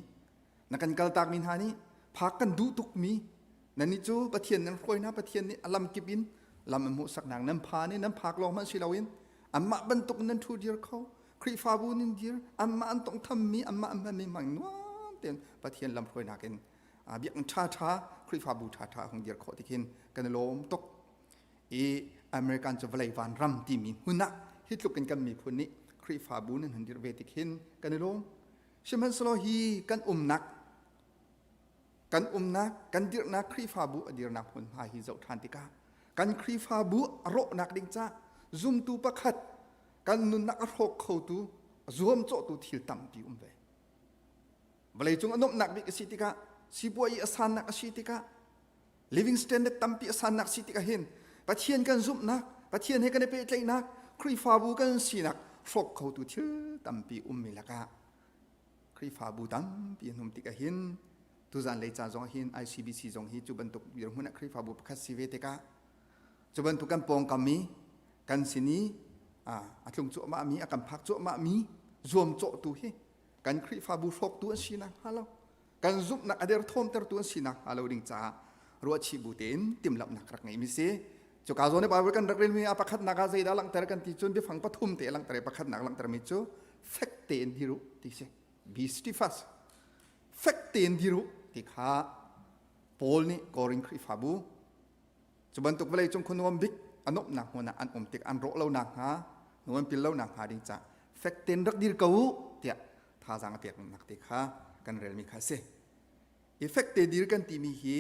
na kan kaltakmi hna nih phak kan duh tukmi nannih cu Pathian nan hruai hna Pathian nih a lamkip in lam an hmuhsaknak nan phan i nan phak lawng hmanh si loin anmah bantuk nan ṭhu dir kho Khrihfabu nan dir anmah an tongthammi anmah an hmanmi hmang nuam tein Pathian lam hruainak in biakinn ṭhaṭha Khrihfabu ṭhaṭha hung dir khawh tikhin kan i lawm tuk i American cu vawlei van ram timi hmun ah hi tluk in kan miphun nih Khrihfabu nan hun dir ve tikhin kan i lawm Sihmanhsehlaw hi kan umnak kan umnak kan dirhnak Khrihfabu a dirnak hmunhma hi zoh ṭhan tikah kan Khrihfabu a rawhnak ding ca zumtu pakhat kan nunnak a hrawk khotu a zuamcawhtu thil tampi um ve. Vawleicung a nuamhnak bik a si tikah sipuai i a sannak a si tikah living standard tampi a sannak si tikah hin Pathian kan zumhnak Pathian he kan i pehtlaihnak Khrihfabu kan sinak hrawk khotu thil tampi ummi lakah Khrihfabu tampi an um tikah hin tuzan lei ca zong hin ICBC zong hi cu bantuk dirhmun ah Khrihfabu pakhat si ve tikah cu bantuk kan pawngkam i kan sin i a tlung cuahmah mi a kan phak cuahmah mi. Zuamcawhtu hi kan Khrihfabu hrawktu an si nakhnga lo, kan zumhnak a derthawmtertu an si nakhnga lo ding caah ruahchih bu tein timhlamhnak rak ngeimi si. Cuka zawn i Bible kan rak relmi ah pakhatnak ah zeidah langhter kan ti cun biafang pathum te langhter i pakhatnak langhtermi cu fek tein dir u ti si. Be steadfast. Fek tein dir u ti kha Paul nih Korin Khrihfabu Cu bantuk vawleicung khuanuam bik a nuamhnak hmun ah an um tik an rawh lo nakhnga, nu an pil lo nakhnga ding ca fek tein rak dir ko u tiah thazaang a peknak te kha kan relmi kha a si. I fek te dir kan timi hi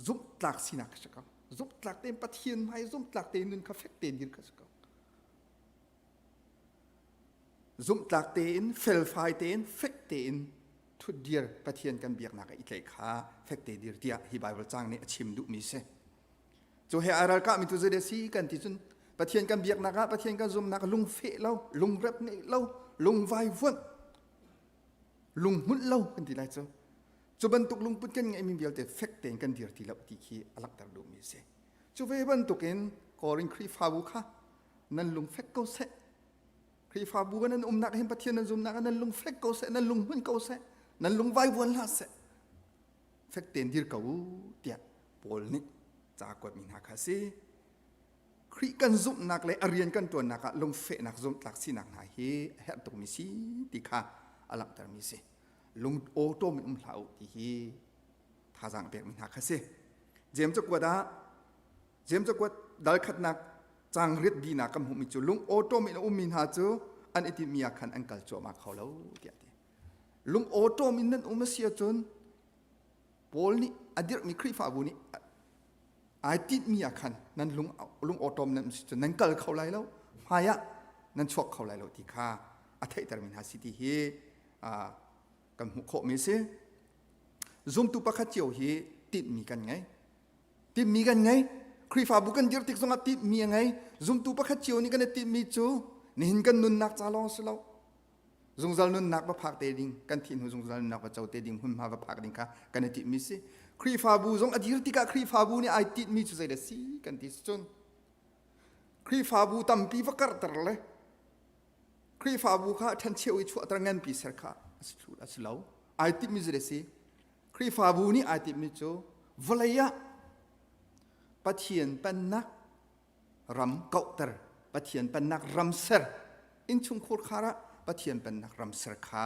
zumhtlak sinak kha si ko. Zumhtlak tein Pathian hmai zumhtlak tein nun kha fek tein dir kha si ko. Zumhtlak tein, felfai tein, fek tein ṭhutdir Pathian kan biaknak ah i tlaih kha fekte dir tiah hi Baibal caang nih a chim duhmi si. Cu he ai ralkahmi cu zei si kan ti cun Pathian kan biaknak ah Pathian kan zumnak lungfeh lo, lungrep ngeih lo, lungvaivuanh, lunghmunh lo kan ti lai cu. Cu bantuk lungput kan ngeihmi vialte fek tein kan dir ti lo ti khi a langhter duhmi a si. Cu ve bantukin Korin Khrihfabu kha nan lungfek ko seh Khrihfabu nan umnak hin Pathian nan zumnak ah nan lung fek ko seh, nan lung hmun ko seh, nan lung vaivuan hlah seh. Fek tein dir ko u tiah Paul nih ca kuatmi hna kha a si. Khrih kan zumhnak le a rian kan ṭuannak ah lungfehnak zumhtlak sinak hna hi a herh tukmi si ti kha a langhtermi si. Lung awṭawm in um hlah u ti hi thazaang pekmi hna kha si. Jeim cakuat ah Jeim cakuat dal khatnak caang riat binak kan hmuhmi cu lung awṭawm in a ummi hna cu an i tinhmi ah khan an kal cuahmah kho lo tiah a ti. Lung awṭawm in nan um a si ahcun Paul nih a dirhmi Khrihfabu nih ai tinhmi ah khan nan lung lung awṭawm nan um si cun nan kal kho lai lo hmai ah nan chuak kho lai lo ti kha a theihtermi hna si ti hi kan hmuh khawhmi a si. Zumtu pakhat cio hi tinhmi kan ngei. Timhmi kan ngei. Khrihfabu kan dirh tik zongah timhmi a ngei. Zumtu pakhat cio nih kan i timhmi cu nihin kan nunnak ca lawng si lo. Zungzal nunnak va phak te ding, kan thih hnu zungzal nunnak va co te ding, hmunhma va phak ding kha kan i timhmi si. Khrihfabu zong a dir tikah Khrihfabu nih ai tinhmi cu zeidah si kan ti cun Khrihfabu tampi va karhter le Khrihfabu kha ṭhencheu i chuahter nganpi ser kha a si lo. Ai timhmi zeidah si? Khrihfabu nih ai timhmi cu vawlei ah Pathian pennak ram kauhter, Pathian pennak ram ser, innchungkhur khar ah Pathian pennak ram ser kha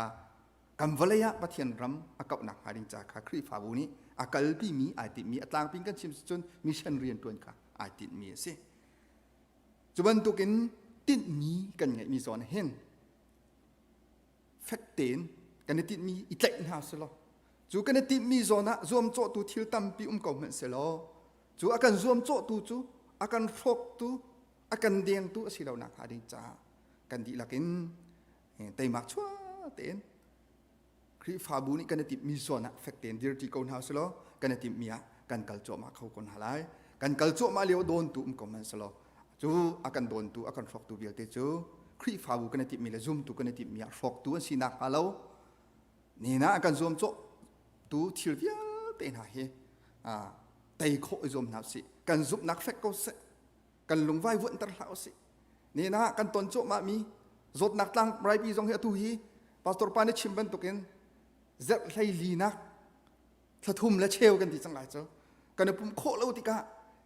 kan vawlei ah Pathian ram a kauhnak hnga ding ca kha Khrihfabu nih a kalpimi ai timhmi a tlangpi in kan chim cun mission rian ṭuan kha ai tinhmi a si. Cu bantukin tinhmi kan ngeihmi zawn hin fek tein kan i tinhmi i tlaih hna selaw cu kan i tinhmi zawn ah zuamcawhtu thil tampi um ko hmanh selaw cu a kan zuamcawhtu cu a kan hrawktu a kan dengtu a si lo nak hnga ding caah kan dihlak in teimak chuah tein Khrihfabu nih kan i timhmi zawn ah fek tein dirṭi ko hna selaw kan i timhmi ah kan kal cuahmah kho ko hna lai. Kan kal cuahmah lio dawntu um ko hmanh selaw cu a kan dawntu a kan hrawktu vialte cu Khrihfabu kan i timhmi le zumtu kan i timhmi ah hrawktu an si nakhnga lo nina a kan zuamcawhtu thil vialte hna hi tei khawh i zuam hna usih. Kan zumhnak fek ko seh. Kan lungvai vuanhter hlah usih. Nina kan ton cuahmahmi zawtnak tlang raipi zong hi atu hi pastor pa nih chim bantukin zerh hlei linak thlathum le cheu kan ti cang lai cu kan i pum khawh lo tikah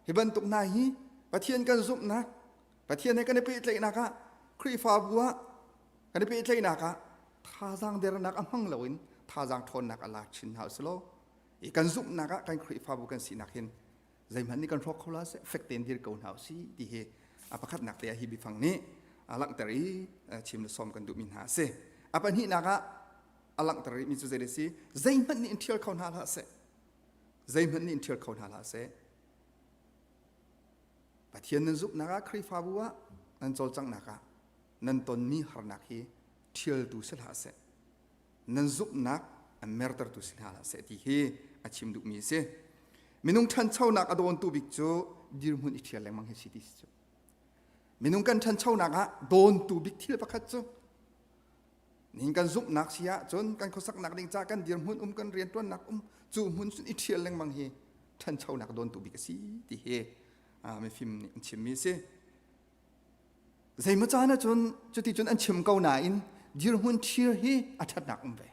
hi bantuk hna hi Pathian kan zumhnak Pathian he kan i pehtlaihnak ah Khrihfabu ah kan i pehtlaihnak ah thazaang dernak a hmang loin thazaang ṭhawnnak a lak chin hna usih law i kan zumhnak ah kan Khrihfabu kan sinak hin zeihmanh nih kan hrawk kho la seh fek tein dir ko hna usih ti hi a pakhatnak te ah hi biafang nih a langhter i chim le sawm kan duhmi hna a si. A pahnihnak ah a langhter rihmi cu zei a si? Zeihmanh nih in ṭhial kho hna hlah seh. Zeihmanh nih in ṭhial kho hna hlah seh. Pathian nan zumhnak ah Khrihfabu ah nan cawlcanghnak ah nan tonmi harnak hi ṭhialtu si hlah seh. Nan zumhnak an mertertu si hna hlah seh ti hi a chim duhmi a si. Minung ṭhanchonak a dawntu bik cu dirhmun i ṭhial lengmang hi si ti si cu. Minung kan ṭhanchonak ah dawntu bik thil pakhat cu nihin kan zumhnak si ahcun kan khuasaknak ding ca kan dirhmun um kan rianṭuannak um cu hmun cun i ṭhial lengmang hi ṭhanchonak dawntu bik a si ti hi mifim nih an chimmi a si. Zeimaw caan ahcun cuticun an chim ko nain Dirhmun ṭhir hi a ṭhatnak um ve.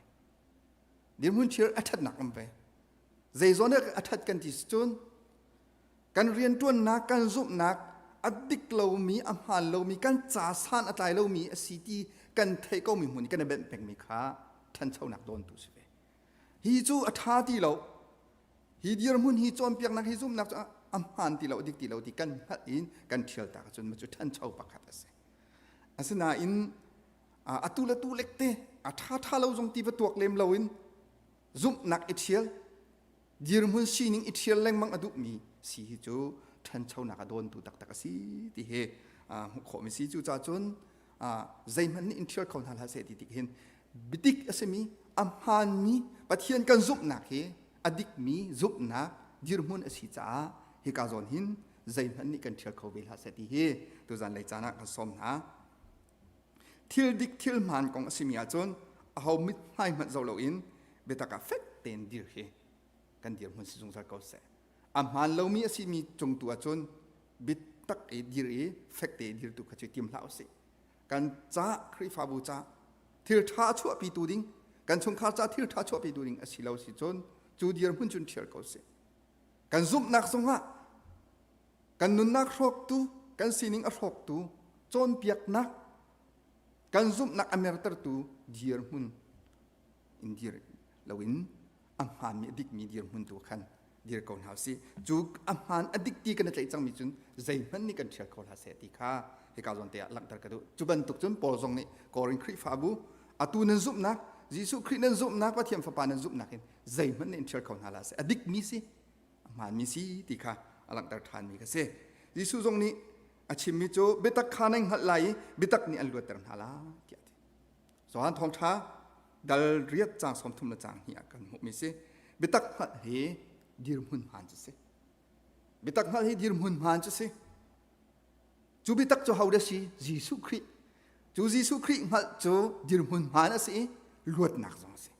Dirhmun ṭhir a ṭhatnak um ve. Zei zawn ah a ṭhat kan ti cun kan rianṭuannak kan zumhnak a dik lomi a hmaan lomi kan ca san a tlai lomi a si ti kan theih komi hmun i kan i benh pengmi kha ṭhanchonak dawntu si ve. Hi cu a ṭha ti lo. Hi dirhmun hi cawnpiaknak hi zumhnak cu a hmaan ti lo a dik ti lo ti kan hngalh in kan ṭhial tak ahcun cu ṭhancho pakhat a si. Asinain atu le tu lekte a ṭha ṭha lo zong ti va tuak lem loin zumhnak i ṭhial dirhmun sining i ṭhial lengmang a duhmi si hi cu ṭhanchonak a dawntu taktak a si ti hi hmuh khawhmi si. Cucaah cun zeihmanh nih in ṭhial kho hna hlah seh ti tik hin biadik a simi a hmaanmi Pathian kan zumhnak hi a dikmi zumhnak dirhmun a si caah hika zawn hin zeihmanh nih kan ṭhial kho ve hlah seh ti hi tuzan lei caan ah kan sawm hna. Thil dik thil hmaan kong a simi ahcun aho mithmai hmanh zoh loin biatak ah fek tein dir hi kan dirhmun si zungzal ko seh. A hmaan lomi a simi cung tu ahcun biatak i dir i fek te dir tu kha cu tim hlah usih. Kan ca Khrihfabu ca thil ṭha a chuahpitu ding kan chungkhar ca thil ṭha chuahpitu ding a si lo si cun cu dirhmun cun ṭhial ko sih. Kan zumhnak zongah kan nunnak hrawktu kan sining a hrawktu cawnpiaknak kan zumhnak a mertertu dirhmun in dir loin a hmaanmi a dikmi dirhmun tu khan dir ko hna usih. Cu a hmaan a dik ti kan i tlaih cangmi cun zeihmanh nih kan ṭhial kho hlah seh ti kha hika zawn te ah langhter ka duh. Cu bantuk cun Paul zong nih Korin Khrihfabu atu nan zumhnak Jesuh Khrih nan zumhnak Pathian Fapa nan zumhnak in zeihmanh nih in ṭhial kho hna hlah seh. A dikmi si a hmaanmi si ti kha a langhter ṭhanmi kha si. Jesuh zong nih a chimmi cu biatak kha nan hngalh lai i biatak nih an luatter hna lai tiah a ti. Johan thawngṭha dal riat caang 30 le caang hnih ah kan hmuhmi si. Biatak hngalh hi dirhmun hmaan cu si. Biatak hngalh hi dirhmun hmaan cu si. Cu biatak cu ho dah si? Jesuh Khrih. Cu Jesuh Khrih hngalh cu dirhmun hmaan a si i luatnak zong a si.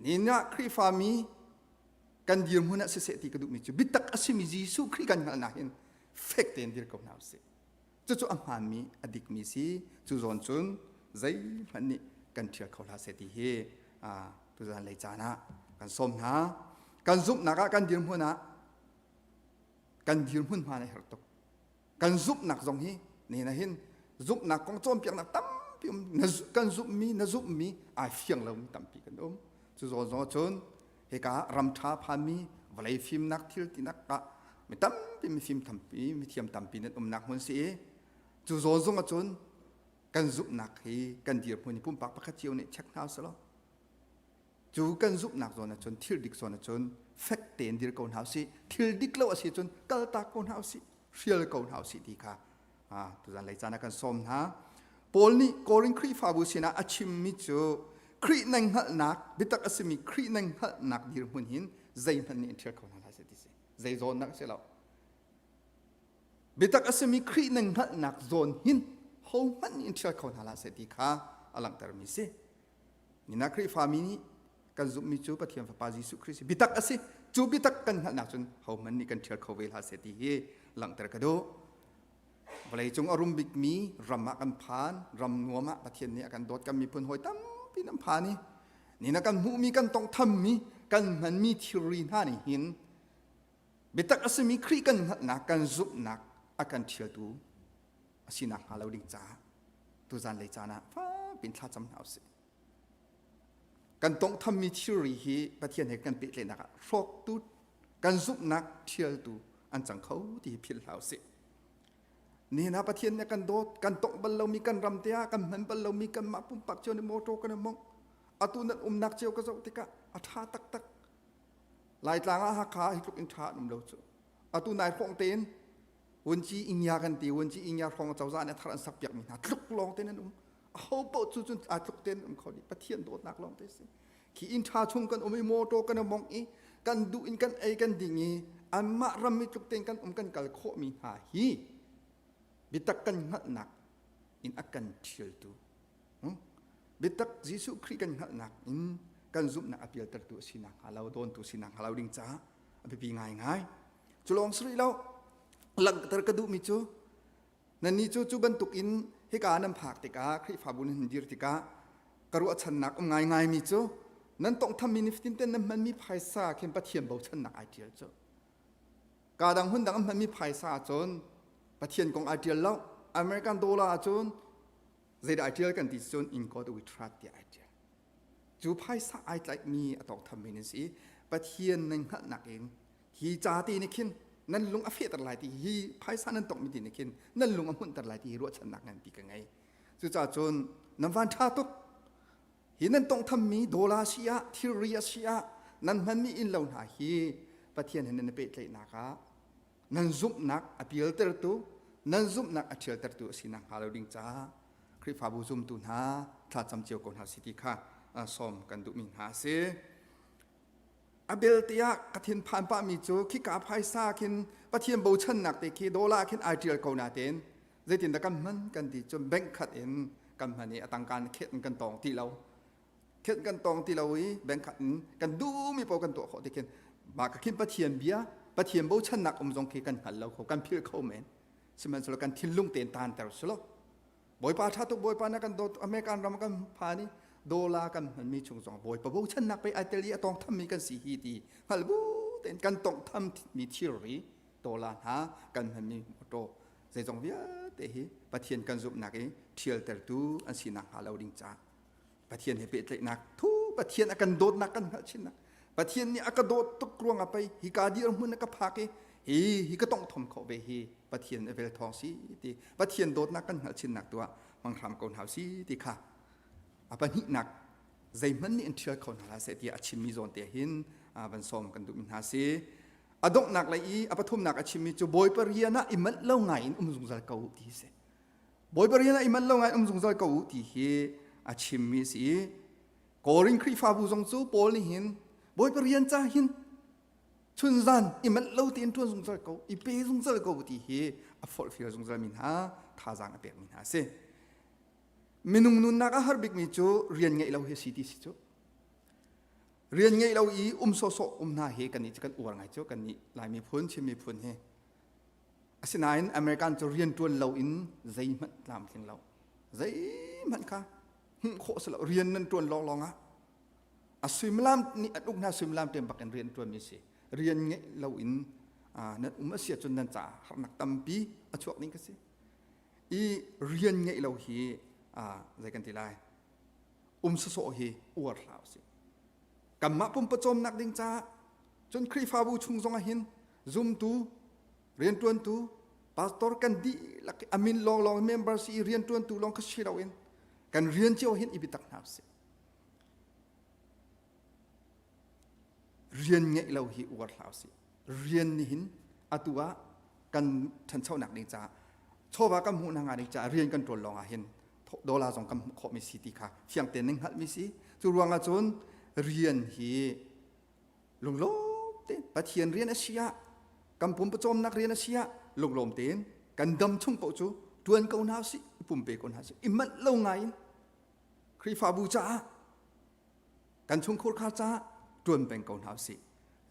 Nihin ah Khrihfami kan dirhmun ah siseh ti ka duhmi cu biatak a simi Jesuh Khrih kan hngalhnak hin fek tein dir ko hna usih. Cucu a hmaanmi a dikmi si. Cu zawn cun zeihmanh nih kan ṭhial kho hlah seh ti hi tuzan lei caan ah kan sawm hna. Kan zumhnak ah kan dirhmun ah kan dirhmun hmaan a herh tuk. Kan zumhnak zong hi nihin ah hin zumhnak kong cawnpiaknak tampi um kan zumhmi na zumhmi ai fiang lomi tampi kan um. Cu zawn zong cun hika ram ṭha phanmi vawlei fimnak thil tinak ah mi tampi mifim tampi mithiam tampi nan umnak hmun si i cu zawn zong ahcun kan zumhnak hi kan dirhmun hi pumpak pakhat cio nih check hna usih law cu kan zumhnak zawn ahcun thil dik zawn ahcun fek tein dir ko hna usih thil dik lo a si cun kaltak ko hna usih hrial ko hna usih ti kha tuzan lei caan ah kan sawm hna. Paul nih Korin Khrihfabu sinah a chimmi cu Khrih nan hngalhnak biatak a simi Khrih nan hngalhnak dirhmun hin zeihmanh nih in ṭhial kho hna hlah seh ti si. Zei zawnnak si lo. Biatak a simi Khrih nan hngalhnak zawn hin hohmanh nih in ṭhial kho hna hlah seh ti kha a langhtermi si. Nina Khrihfami nih kan zumhmi cu Pathian Fapa Jesuh Khrih si. Biatak a si. Cu biatak kan hngalhnak cun hohmanh nih kan ṭhial kho ve hlah seh ti hi langhter ka duh. Vawleicung a rum bikmi ram ah kan phan, ram nuam ah Pathian nih a kan dawt kan miphun hawi tampi nan phan i nina kan hmuhmi kan tongthammi kan hmanmi thilri hna nih hin biatak a simi Khrih kan hngalhnak kan zumhnak a kan ṭhialtu a si nakhnga lo ding caah tuzan lei caan ah fakpiin thlacam hna usih. Kan tongthammi thilri hi Pathian he kan pehtlaihnak ah hrawktu kan zumhnak ṭhialtu an cang kho ti hi philh hlah usih. Nihin ah Pathian nih kan dawt, kan tongh bal lomi kan ram te ah kan hman bal lomi kanmah pumpak cio nih motor kan i mongh. Atu nan umnak cio ka zoh tikah a ṭha taktak. Laitlang ah Hakha hi tluk in ṭha an um lo cu. Atu nai hrawng tein Wunci Ingya kan ti Wunci Ingya hrawng cozah nih thar an sak piakmi hna tluk lawng tein an um. Aho paoh cu cun aa tluk tein um kho dih. Pathian dawtnak lawng te si. Khi inn ṭha chung kan um i motor kan i mongh i kan duh in kan ei kan ding i anmah ram i tluk tein kan um kan kal khawhmi hna hi biatak kan hngalhnak in a kan ṭhialtu biatak Jesuh Khrih kan hngalhnak in kan zumhnak a pialtertu a sinak hnga lo dawntu sinak hnga lo ding caah a biapi ngaingai. Cu lawng si rih lo langhter ka duhmi cu nannih cu cu bantukin Hika nan phak tikah Khrihfabu nan dir tikah ka ruahchannak um ngaingaimi cu nan tawnghthammi nifatin ten nan hmanmi phaisa khin Pathian bochannak ai ṭial cu. Ka dang hmun dang an hmanmi phaisa ahcun Pathian kong ai ṭial lo. American dollar ahcun zeidah ai ṭial kan ti cun in God we trust tiah ai ṭial. Cu phaisa ai tlaihmi a tawngthammi nan si. Pathian nan hngalhnak in hi ca te nih khin nan lung a fehter lai ti hi phaisa nan tongmi ti nih khin nan lung a hmunhter lai ti hi ruahchannak nganpi ka ngei. Cucaah cun nan van ṭha tuk. Hi nan tongthammi dollar si ah thilri a si ah nan hmanmi inn lo hna hi Pathian he nan i pehtlaihnak ah nan zumhnak a pialtertu nan zumhnak a ṭhialtertu a si nakhnga lo ding caah Khrihfabu zumtu hna thlacam cio ko hna si ti kha sawm kan duhmi hna a si. A belte ah ka thinphan pahmi cu khika phaisa khin Pathian bochannak te khi dollar khin ai ṭial ko nain zeitindah kan hman kan ti cun bank khat in kan hman i a tangka khet in kan tawng ti lo khet kan tawng ti lo i bank khat in kan duhmi paoh kan tuah khawh ti khin mah ka khin Pathian bia Pathian bochannak um zong khi kan hngal lo kho kan philh kho men sihmanhsehlaw kan thinlung tein taanter silo Bawipa ṭha tuk Bawipa na kan dawt American ram kan phan i dollar kan hmanmi chung zong Bawipa bochannak pei ai tel i a tawng thammi kan si hi ti hngal bu tein kan tawngh tham mi thilri dollar hna kan hmanmi motor zeizong vialte hi Pathian kan zumhnak i ṭhialtertu an si nakhnga lo ding caah Pathian he pehtlaihnak thu Pathian a kan dawtnak kan hngalh chinnak Pathian nih a ka dawt tuk ruangah pei hi ka dirhmun a ka phak i hi hi ka tongthom khawh ve hi Pathian a vel thawng si ti Pathian dawtnak kan hngalh chinnak tu ah hmang hram ko hna si ti kha a pahnihnak zeihmanh nih an ṭhial kho hna hlah seh tiah a chimmi zawn te hin van sawm kan duhmi hna si a donghnak lei i a pathumnak a chimmi cu Bawipa rian ah i manh lo ngai in um zungzal ko ti si Bawipa rian ah i manh lo ngai um zungzal ko u ti hi a chimmi a si i Korin Khrihfabu zong cu Paul nih hin Bawipa rian ca hin chunzan i manh lo tein ṭuan zungzal ko i pe zungzal ko ti hi a forhfial zungzal mi hna thazaang a pekmi hna a si. Minung nunnak a har bikmi cu rian ngeih lo hi a si ti si cu. Rian ngeih lo i um sawhsawh um hna hi kannih cu kan uar ngai cu kannih Lai miphun Chin miphun hi Asinain American cu rianṭuan loin zeihmanh tlamtling lo. Zeihmanh kha hmuh khawh si lo. Rian nan ṭuan lawnglawng ah a suimilam nih an uk hna suimilam ṭem bak in rian ṭuanmi si. Rian ngeih loin nan um a si ahcun nan caah harnak tampi a chuak ding ka si. I rian ngeih lo hi zei kan ti lai um sawsawh hi uar hlah usih. Kanmah pumpawcawmnak ding caah cun Khrihfabu chung zong ah hin zumtu rianṭuantu pastor kan dihlak a min lawnglawng member si i rianṭuantu lawng kha si loin kan rian cio hin i biatak hna usih. Rian ngeih lo hi uar hlah usih. Rian nih hin atu ah kan ṭhanchonak ding caah chawva kan hmuh nakhnga ding caah rian kan ṭuan lawng ah hin dollar zong kan hmuh khawhmi si ti kha fiang tein nan hngalhmi si. Cu ruangah cun rian hi lunglawm tein Pathian rian a si ah kan pumpawcawmnak rian a si ah lunglawm tein kan dam chung paoh cu ṭuan ko hna usih i pumpe ko hna usih i manh lo ngai in Khrihfabu caah kan chungkhur kha caah ṭuan peng ko hna usih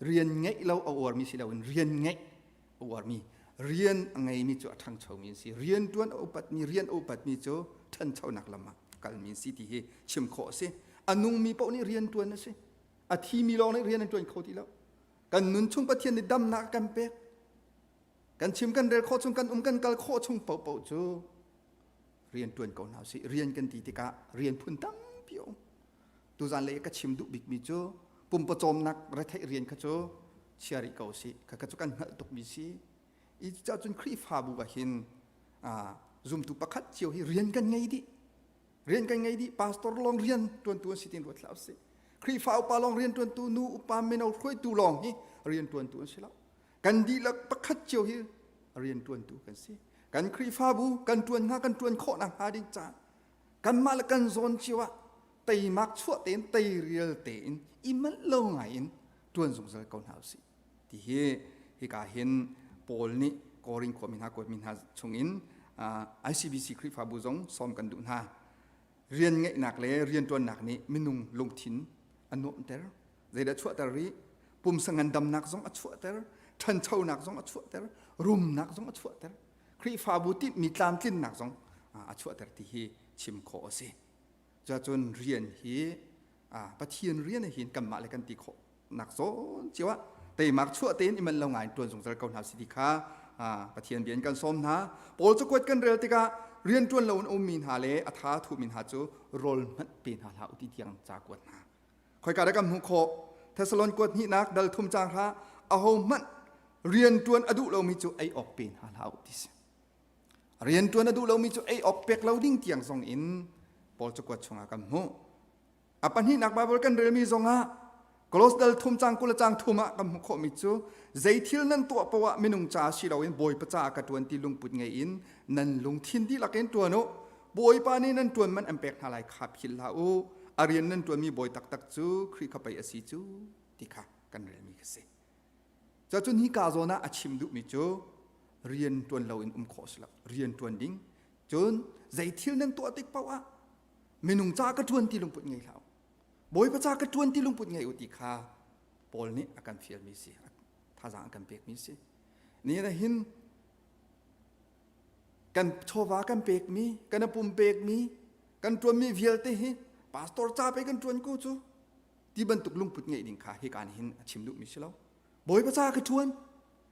rian ngeih lo a uarmi si loin rian ngeih a uarmi rian a ngeimi cu a ṭhangchomi an si rian ṭuan a upatmi rian a upatmi cu ṭhanchonak lam ah kalmi an si ti hi chim khawh a si a nungmi paoh nih rian ṭuan a si a thimi lawng nih rian an ṭuan kho ti lo kan nun chung Pathian nih damnak a kan pek kan chim kan rel khawh chung kan um kan kal khawh chung paohpaoh cu rian ṭuan ko hna usih rian kan ti tikah rian phun tampi a um tuzan lei ka chim duh bikmi cu pumpawcawmnak retheih rian kha cu chia rih ko usih kha kha cu kan hngalh tukmi si i cucaah cun Khrihfabu ah hin zumtu pakhat cio hi rian kan ngei dih rian kan ngei dih pastor lawng rian ṭuantu an si tin ruat hlah usih Khrihfa upa lawng rian ṭuantu nu upa mino hruaitu lawng hi rian ṭuantu an si lo kan dihlak pakhat cio hi rian ṭuantu kan si kan Khrihfabu kan ṭuan hnga kan ṭuan khawh nakhnga ding caah kanmah le kan zawn cio ah teimak chuah tein teirial tein i manh lo ngai in ṭuan zungzal ko hna usih ti hi hika hin Paul nih Korin khuami hna kuatmi hna chungin ICBC Khrihfabu zong sawm kan duh hna. Rian ngeihnak le rianṭuannak nih minung lungthin a nuamhter. Zeidah chuahter rih? Pumsa ngandamnak zong a chuahter, ṭhanchonak zong a chuahter, rumnak zong a chuahter. Khrihfabu timhmi tlamtlinnak zong a chuahter ti hi chim khawh a si. Cuacun rian hi Pathian rian hin kanmah le kan ti khawh nak zawn cio ah teimak chuah tein i manh lo ngai tuan zungzal ko hna si ti kha Pathian bia in kan sawm hna. Paul cakuat kan rel tikah rian tuan lo in ummi hna le a tha thumi hna cu rawl hmanh pe hna hlah u ti tiang ca kuat hna. Khoika dah kan hmuh khawh? Thessalon kuat hnihnak dal thum cang hlah aho hmanh rian tuan a duh lomi cu ei awk pe hna hlah u ti si. Rian tuan a duh lomi cu ei awk pek lo ding tiang zong in Paul cakuat chungah kan hmuh. A pahnihnak Baibal kan relmi zongah Kolos dal thum cang 20 cang thum ah kan hmuh khawhmi cu zei thil nan tuah poah minung ca si loin Bawipa caah ka ṭuan ti lungput ngei in nan lungthin dihlak in ṭuan u. Bawipa nih nan ṭuan man an pek hna lai kha philh hlah u. A rian nan ṭuanmi bawi taktak cu Khrih kha pei a si cu ti kha kan relmi kha si. Cun hi ka zawn ah a chim duhmi cu rian ṭuan loin um khawh si lo. Rian ṭuan ding. Cun zei thil nan tuah tik paoh ah minung ca ka ṭuan ti lungput ngei hlah u. Bawipa ca ka ṭuan ti lungput ngei u ti kha Paul nih a kan fialmi si, thazaang a kan pekmi si. Ni hin kan chawva kan pekmi, kan pum pekmi, kan ṭuanmi vialte hi pastor ca pe kan ṭuan ko cu ti bantuk lungput ngeih ding kha hika nih hin a chim duhmi si lo. Bawipa ca ka ṭuan,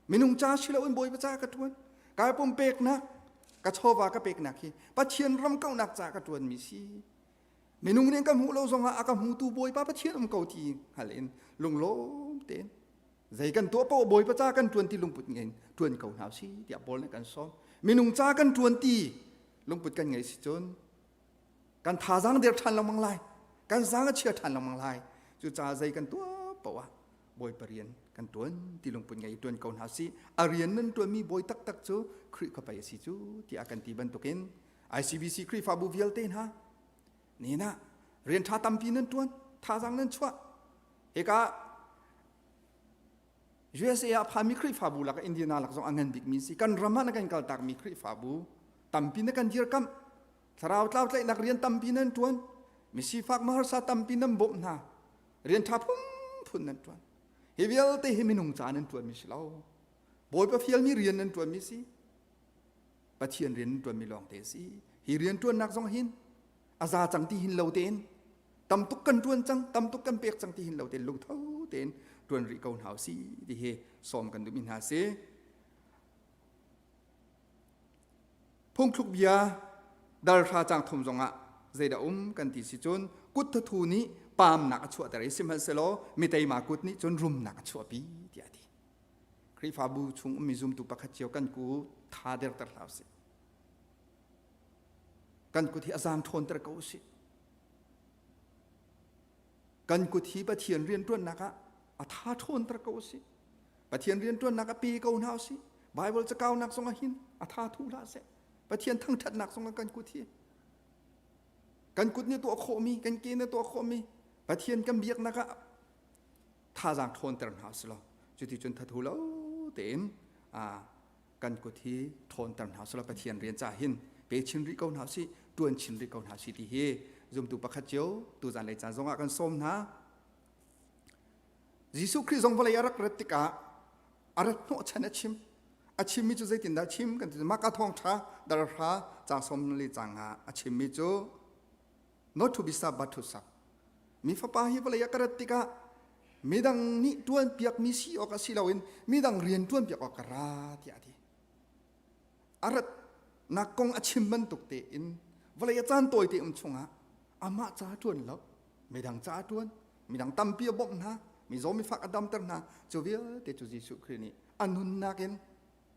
minung ca si loin Bawipa ca ka ṭuan. Kai pumpeknak, ka chawva ka peknak hi Pathian ram kauhnak ca ka ṭuanmi si. Minung nih kan hmuh lo zongah a ka hmutu Bawipa Pathian um ko ti hngal in lunglawm tein zei kan tuah paoh Bawipa ca kan ṭuan ti lungput ngei in ṭuan ko hna si tiah Paul nih kan sawm. Minung ca kan ṭuan ti lungput kan ngei si cun kan thazaang der ṭhan lengmang lai kan zaang a chia ṭhan lengmang lai cucaah zei kan tuah paoh ah Bawipa rian kan ṭuan ti lungput ngei ṭuan ko hna sih a rian nan ṭuanmi bawi taktak cu Khrih kha pei a si cu tiah kan ti bantukin ICBC Khrihfabu vialte hna nihin ah rian ṭha tampi nan ṭuan thazaang nan chuah hika USA ah phanmi Khrihfabu lak Indiana lak zong a ngan bikmi si kan ram ah na kan kaltakmi Khrihfabu tampi na kan dirkamh thlarau tlau tlaihnak rian tampi nan ṭuan misifak maharsa tampi nan bawmh hna rian ṭha phunphun nan ṭuan hi vialte hi minung ca nan ṭuanmi si lo Bawipa fialmi rian nan ṭuanmi si Pathian rian nan ṭuanmi lawng te si hi rian ṭuannak zong hin a za cang ti hin lo tein tam tuk kan ṭuan cang tam tuk kan pek cang ti hin lo tein lungtho tein ṭuan rih ko hna si ti hi sawm kan duhmi hna si Phungthluk bia dal hra cang thum zongah zeidah um kan ti si cun kut thathu nih paamnak a chuahter i sihmanhsehlaw mi teima kut nih cun rumnak a chuahpi tiah a ti. Khrihfabu chung ummi zumtu pakhat cio kan ku tha derter hlah usih. Kan kut hi a zaang ṭhawnter ko usih. Kan kut hi Pathian rianṭuannak ah a tha ṭhawnter ko usih. Pathian rianṭuannak a pe ko hna usih. Bible cakaunak zong ah hin a tha thu hlah seh. Pathian thangṭhatnak zong ah kan kut hi kan kut nih tuah khawhmi, kan ke nih tuah khawhmi Pathian kan biaknak ah thazaang ṭhawnter hna usih law cuti cun thathu lo tein kan kut hi ṭhawnter hna usih law Pathian rian ca hin pe chin rih ko hna usih, ṭuan chin rih ko hna usih ti hi zumtu pakhat cio tuzan lei caan zong ah kan sawm hna. Jesuh Khrih zong vawlei a rak rat tikah a rat hnawhchan a chim. A chimmi cu zeitindah a chim kan ti Maka thawngṭha darhra caang sawm le caang ah a chimmi cu not to be served but to serve. Mi fapa hi vawlei ah ka rat tikah midang nih ṭuanpiakmi si awk a si loin midang rian ṭuanpiak awk ka ra tiah a ti. A ratnak kong a chim bantuk tein vawlei a caan tawite um chungah amah ca ṭuan lo midang ca a ṭuan midang tampi a bawmh hna mizaw mifak a damter hna cu vialte cu Jesuh Khrih nih a nunnak in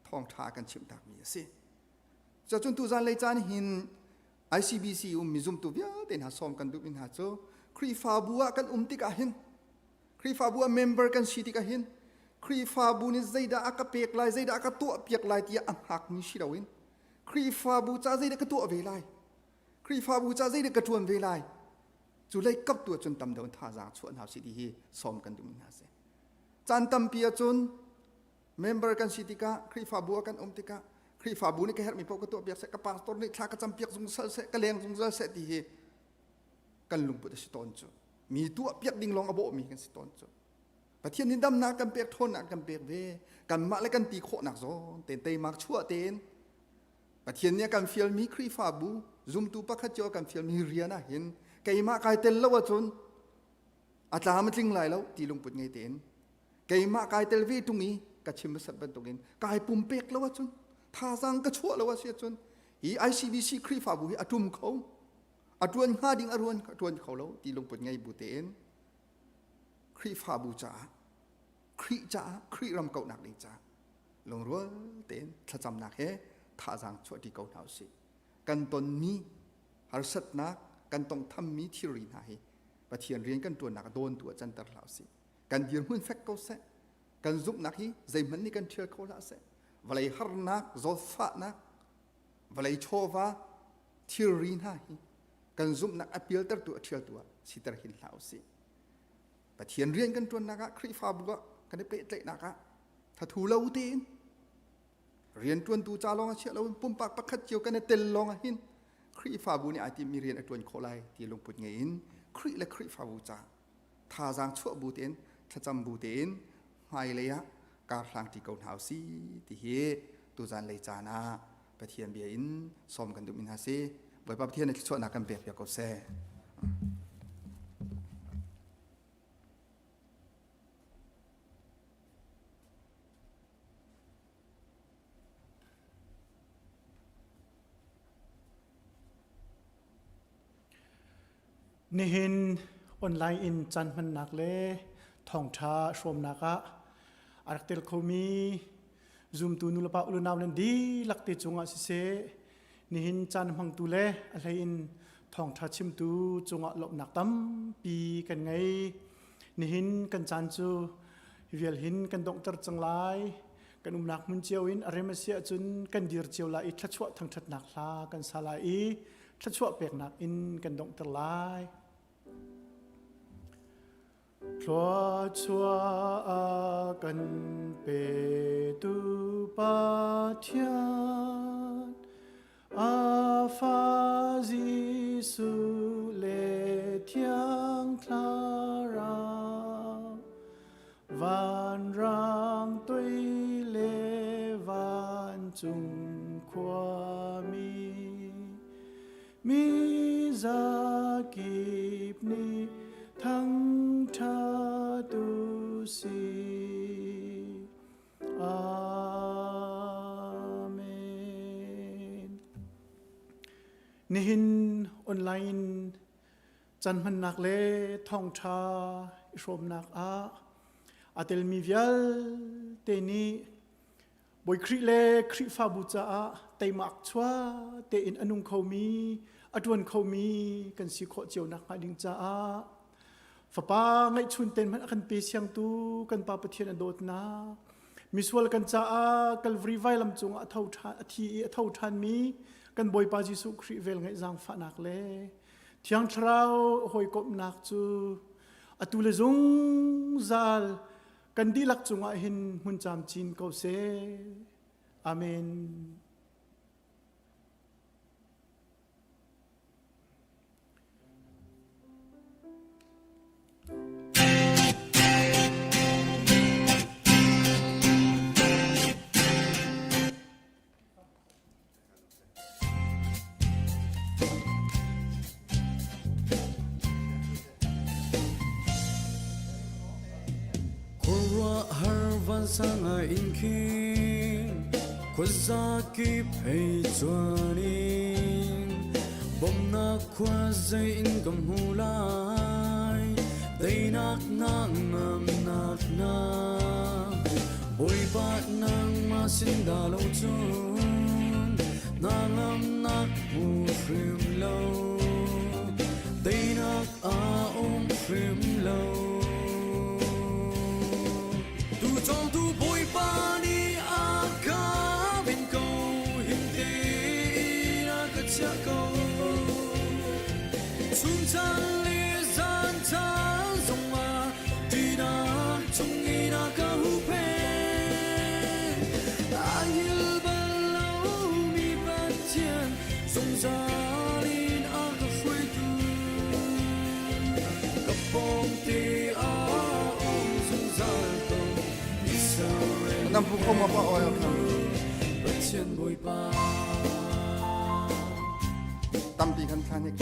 thawngṭha a kan chimhtakmi a si cucun tuzan lei caan hin ICBC um mi zumtu vialte hna sawm kan duhmi hna cu Khrihfabu ah kan um tikah hin Khrihfabu ah member kan si tikah hin Khrihfabu nih zeidah a ka pek lai zeidah a ka tuah piak lai tiah a hngakmi si loin Khrihfabu ca zeidah ka tuah ve lai Khrihfabu ca zeidah ka ṭuan ve lai cu lei kap tu ahcun tam deuh in thazaang chuah hna usih ti hi sawm kan duhmi hna si. Caan tampi ahcun member kan si tikah Khrihfabu ah kan um tikah Khrihfabu nih ka herhmi paoh ka tuah piak seh ka pastor nih thla ka cam piak zungzal seh ka leng zungzal seh ti hi kan lungput a si tawn cu mi tuah piak ding lawng a bawhmi kan si tawn cu Pathian nih damnak kan pek ṭhawnnak kan pek ve kanmah le kan ti khawhnak zawn tein teimak chuah tein. Pathian nih a kan fialmi Khrihfabu zumtu pakhat cio a kan fialmi rian ah hin keimah kai tel lo ahcun a tlam a tling lai lo ti lungput ngei tein keimah kai tel ve tung i ka chim hmasat bantukin kai pumpek lo ahcun thazaang ka chuah lo a si ahcun hi ICBC Khrihfabu hi a tum kho a tuan hnga ding a ruan a tuan kho lo ti lungput ngei bu tein Khrihfabu caah Khrih caah Khrih ram kauhnak ding caah lungrual tein thlacamnak he thazaang chuahṭi ko hna usih. Kan tonmi harsatnak, kan tongthammi thilri hna hi Pathian rian kan ṭuannak dawntu ah canter hlah usih. Kan dirhmun fek ko seh. Kan zumhnak hi zeihmanh nih kan ṭhial kho hlah seh. Vawlei harnak, zawtfahnak, vawlei chawva, thilri hna hi kan zumhnak a pialtertu a ṭhialtu ah siter hin hlah usih. Pathian rian kan ṭuannak ah Khrihfabu ah kan i pehtlaihnak ah thathu lo tein rianṭuantu ca lawng a chiah loin pumpak pakhat cio kan i tel lawng ah hin Khrihfabu nih ai timmi rian a ṭuan khawh lai ti lungput ngei in Khrih le Khrihfabu ca thazaang chuah bu tein thlacam bu tein hmailei ah kar hlangṭi ko hna usih ti hi tuzan lei caan ah Pathian bia in sawm kan duhmi hna si. Bawipa Pathian nih thluachuahnak kan pek piak ko seh.
Nihin online in caan hmannak le thawngṭha hrawmnak ah a rak tel khomi zumtu nulepa unau nan dihlak te cungah siseh nihin caan hmangtu le a hlei in thawngṭha chimtu cungah lawmhnak tampi kan ngei. Nihin kan caan cu vial hin kan donghter cang lai. Kan umnak hmun cio in a rem a si ahcun kan dir cio lai i thluachuah thangṭhatnak hla kan sa lai i thluachuah peknak in kan donghter lai. Thluachuah a kan petu Pathian, a fa Jesuh le Thiang Thlarau, vanrang tui le vancung khuami, mi zakip nih thangṭhat u sih. Amen. Nihin online caan hmannak le thawngṭha i hrawmnak ah a telmi vialte nih Bawi Khrih le Khrihfabu caah teimak chuah tein a nung khomi, a ṭuan khomi kan si khawh cio nakhnga ding caah Fapa ngeihchun ten hmanh a kan pe siangtu kan Pa Pathian a dawtnak misual kan caah Calvary vailam cungah a tho ṭhan a thi i a tho ṭhanmi kan Bawipa Jesuh Khrih vel ngaih zaangfahnak le Thiang Thlarau hawikomhnak cu atu le zungzal kan dihlak cungah hin hmun camcin ko seh. Amen.
Khuaruahhar vansang ah in khing khuazakip hei chuan in bawmhnak khua zei in ka hmu lai teinak nangmamnak na Bawipa nangmah sin dah lo cun hnangamnak hmu hrim lo teinak a um hrim lo tu cawngtu Bawipa nih a ka ven ko him tein a ka chiah ko chun caan le zan caan zongah ṭihnak chungin a ka huhphenh a hil bal lomi Pathian zungzal in a ka hruaitu ka pawngte ah um zungzal ko Israel
Nam phu kho ma pa oi kham.
Pathian Bawipa.
Zapi kan thlan hik.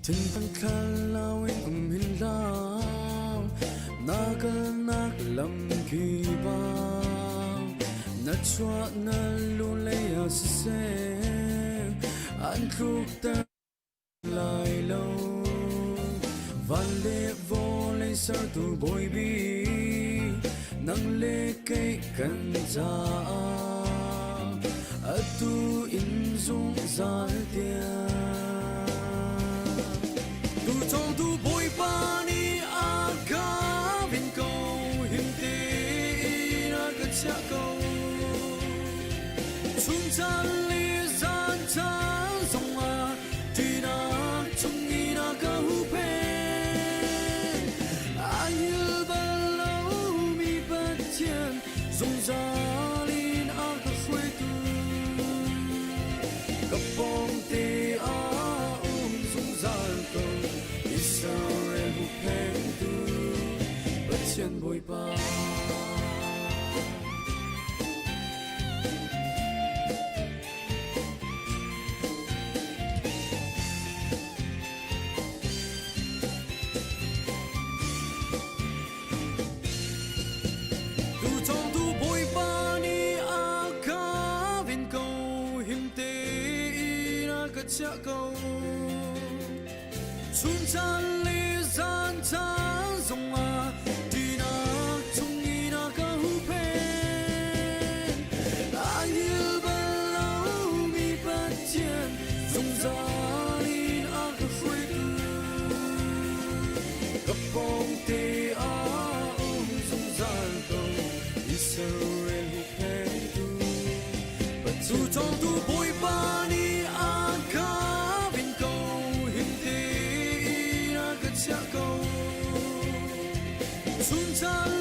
Thinpang thlalau in um hin hlah Na kalnak lam kipa Na chuah na lu lei ah siseh An tlukter lai lo Van le vawlei sertu bawi bik Nang le kei kan caah Atu in zungzal tiang Tucawngtu Bawipa nih a ka ven ko him tein a ka chiah ko Chun caan le zan caan zongah ṭihnak chung in a ka huhphenh. A hil bal lomi Pathian zungzal in a ka hruaitu. Ka pawngte ah um zungzal ko Israel huhphengtu Pathian Bawipa. Tucawngtu Bawipa nih a ka ven ko him tein a ka chiah ko. Chun caan le zan caan zongah ṭihnak chung in a ka huhphenh. A hil bal lomi Pathian zungzal in a ka hruaitu. Ka pawngte ah um zungzal ko Israel huhphengtu. Tucawngtu Bawipa nih a ka ven ko him tein a ka chiah ko. Chun caan.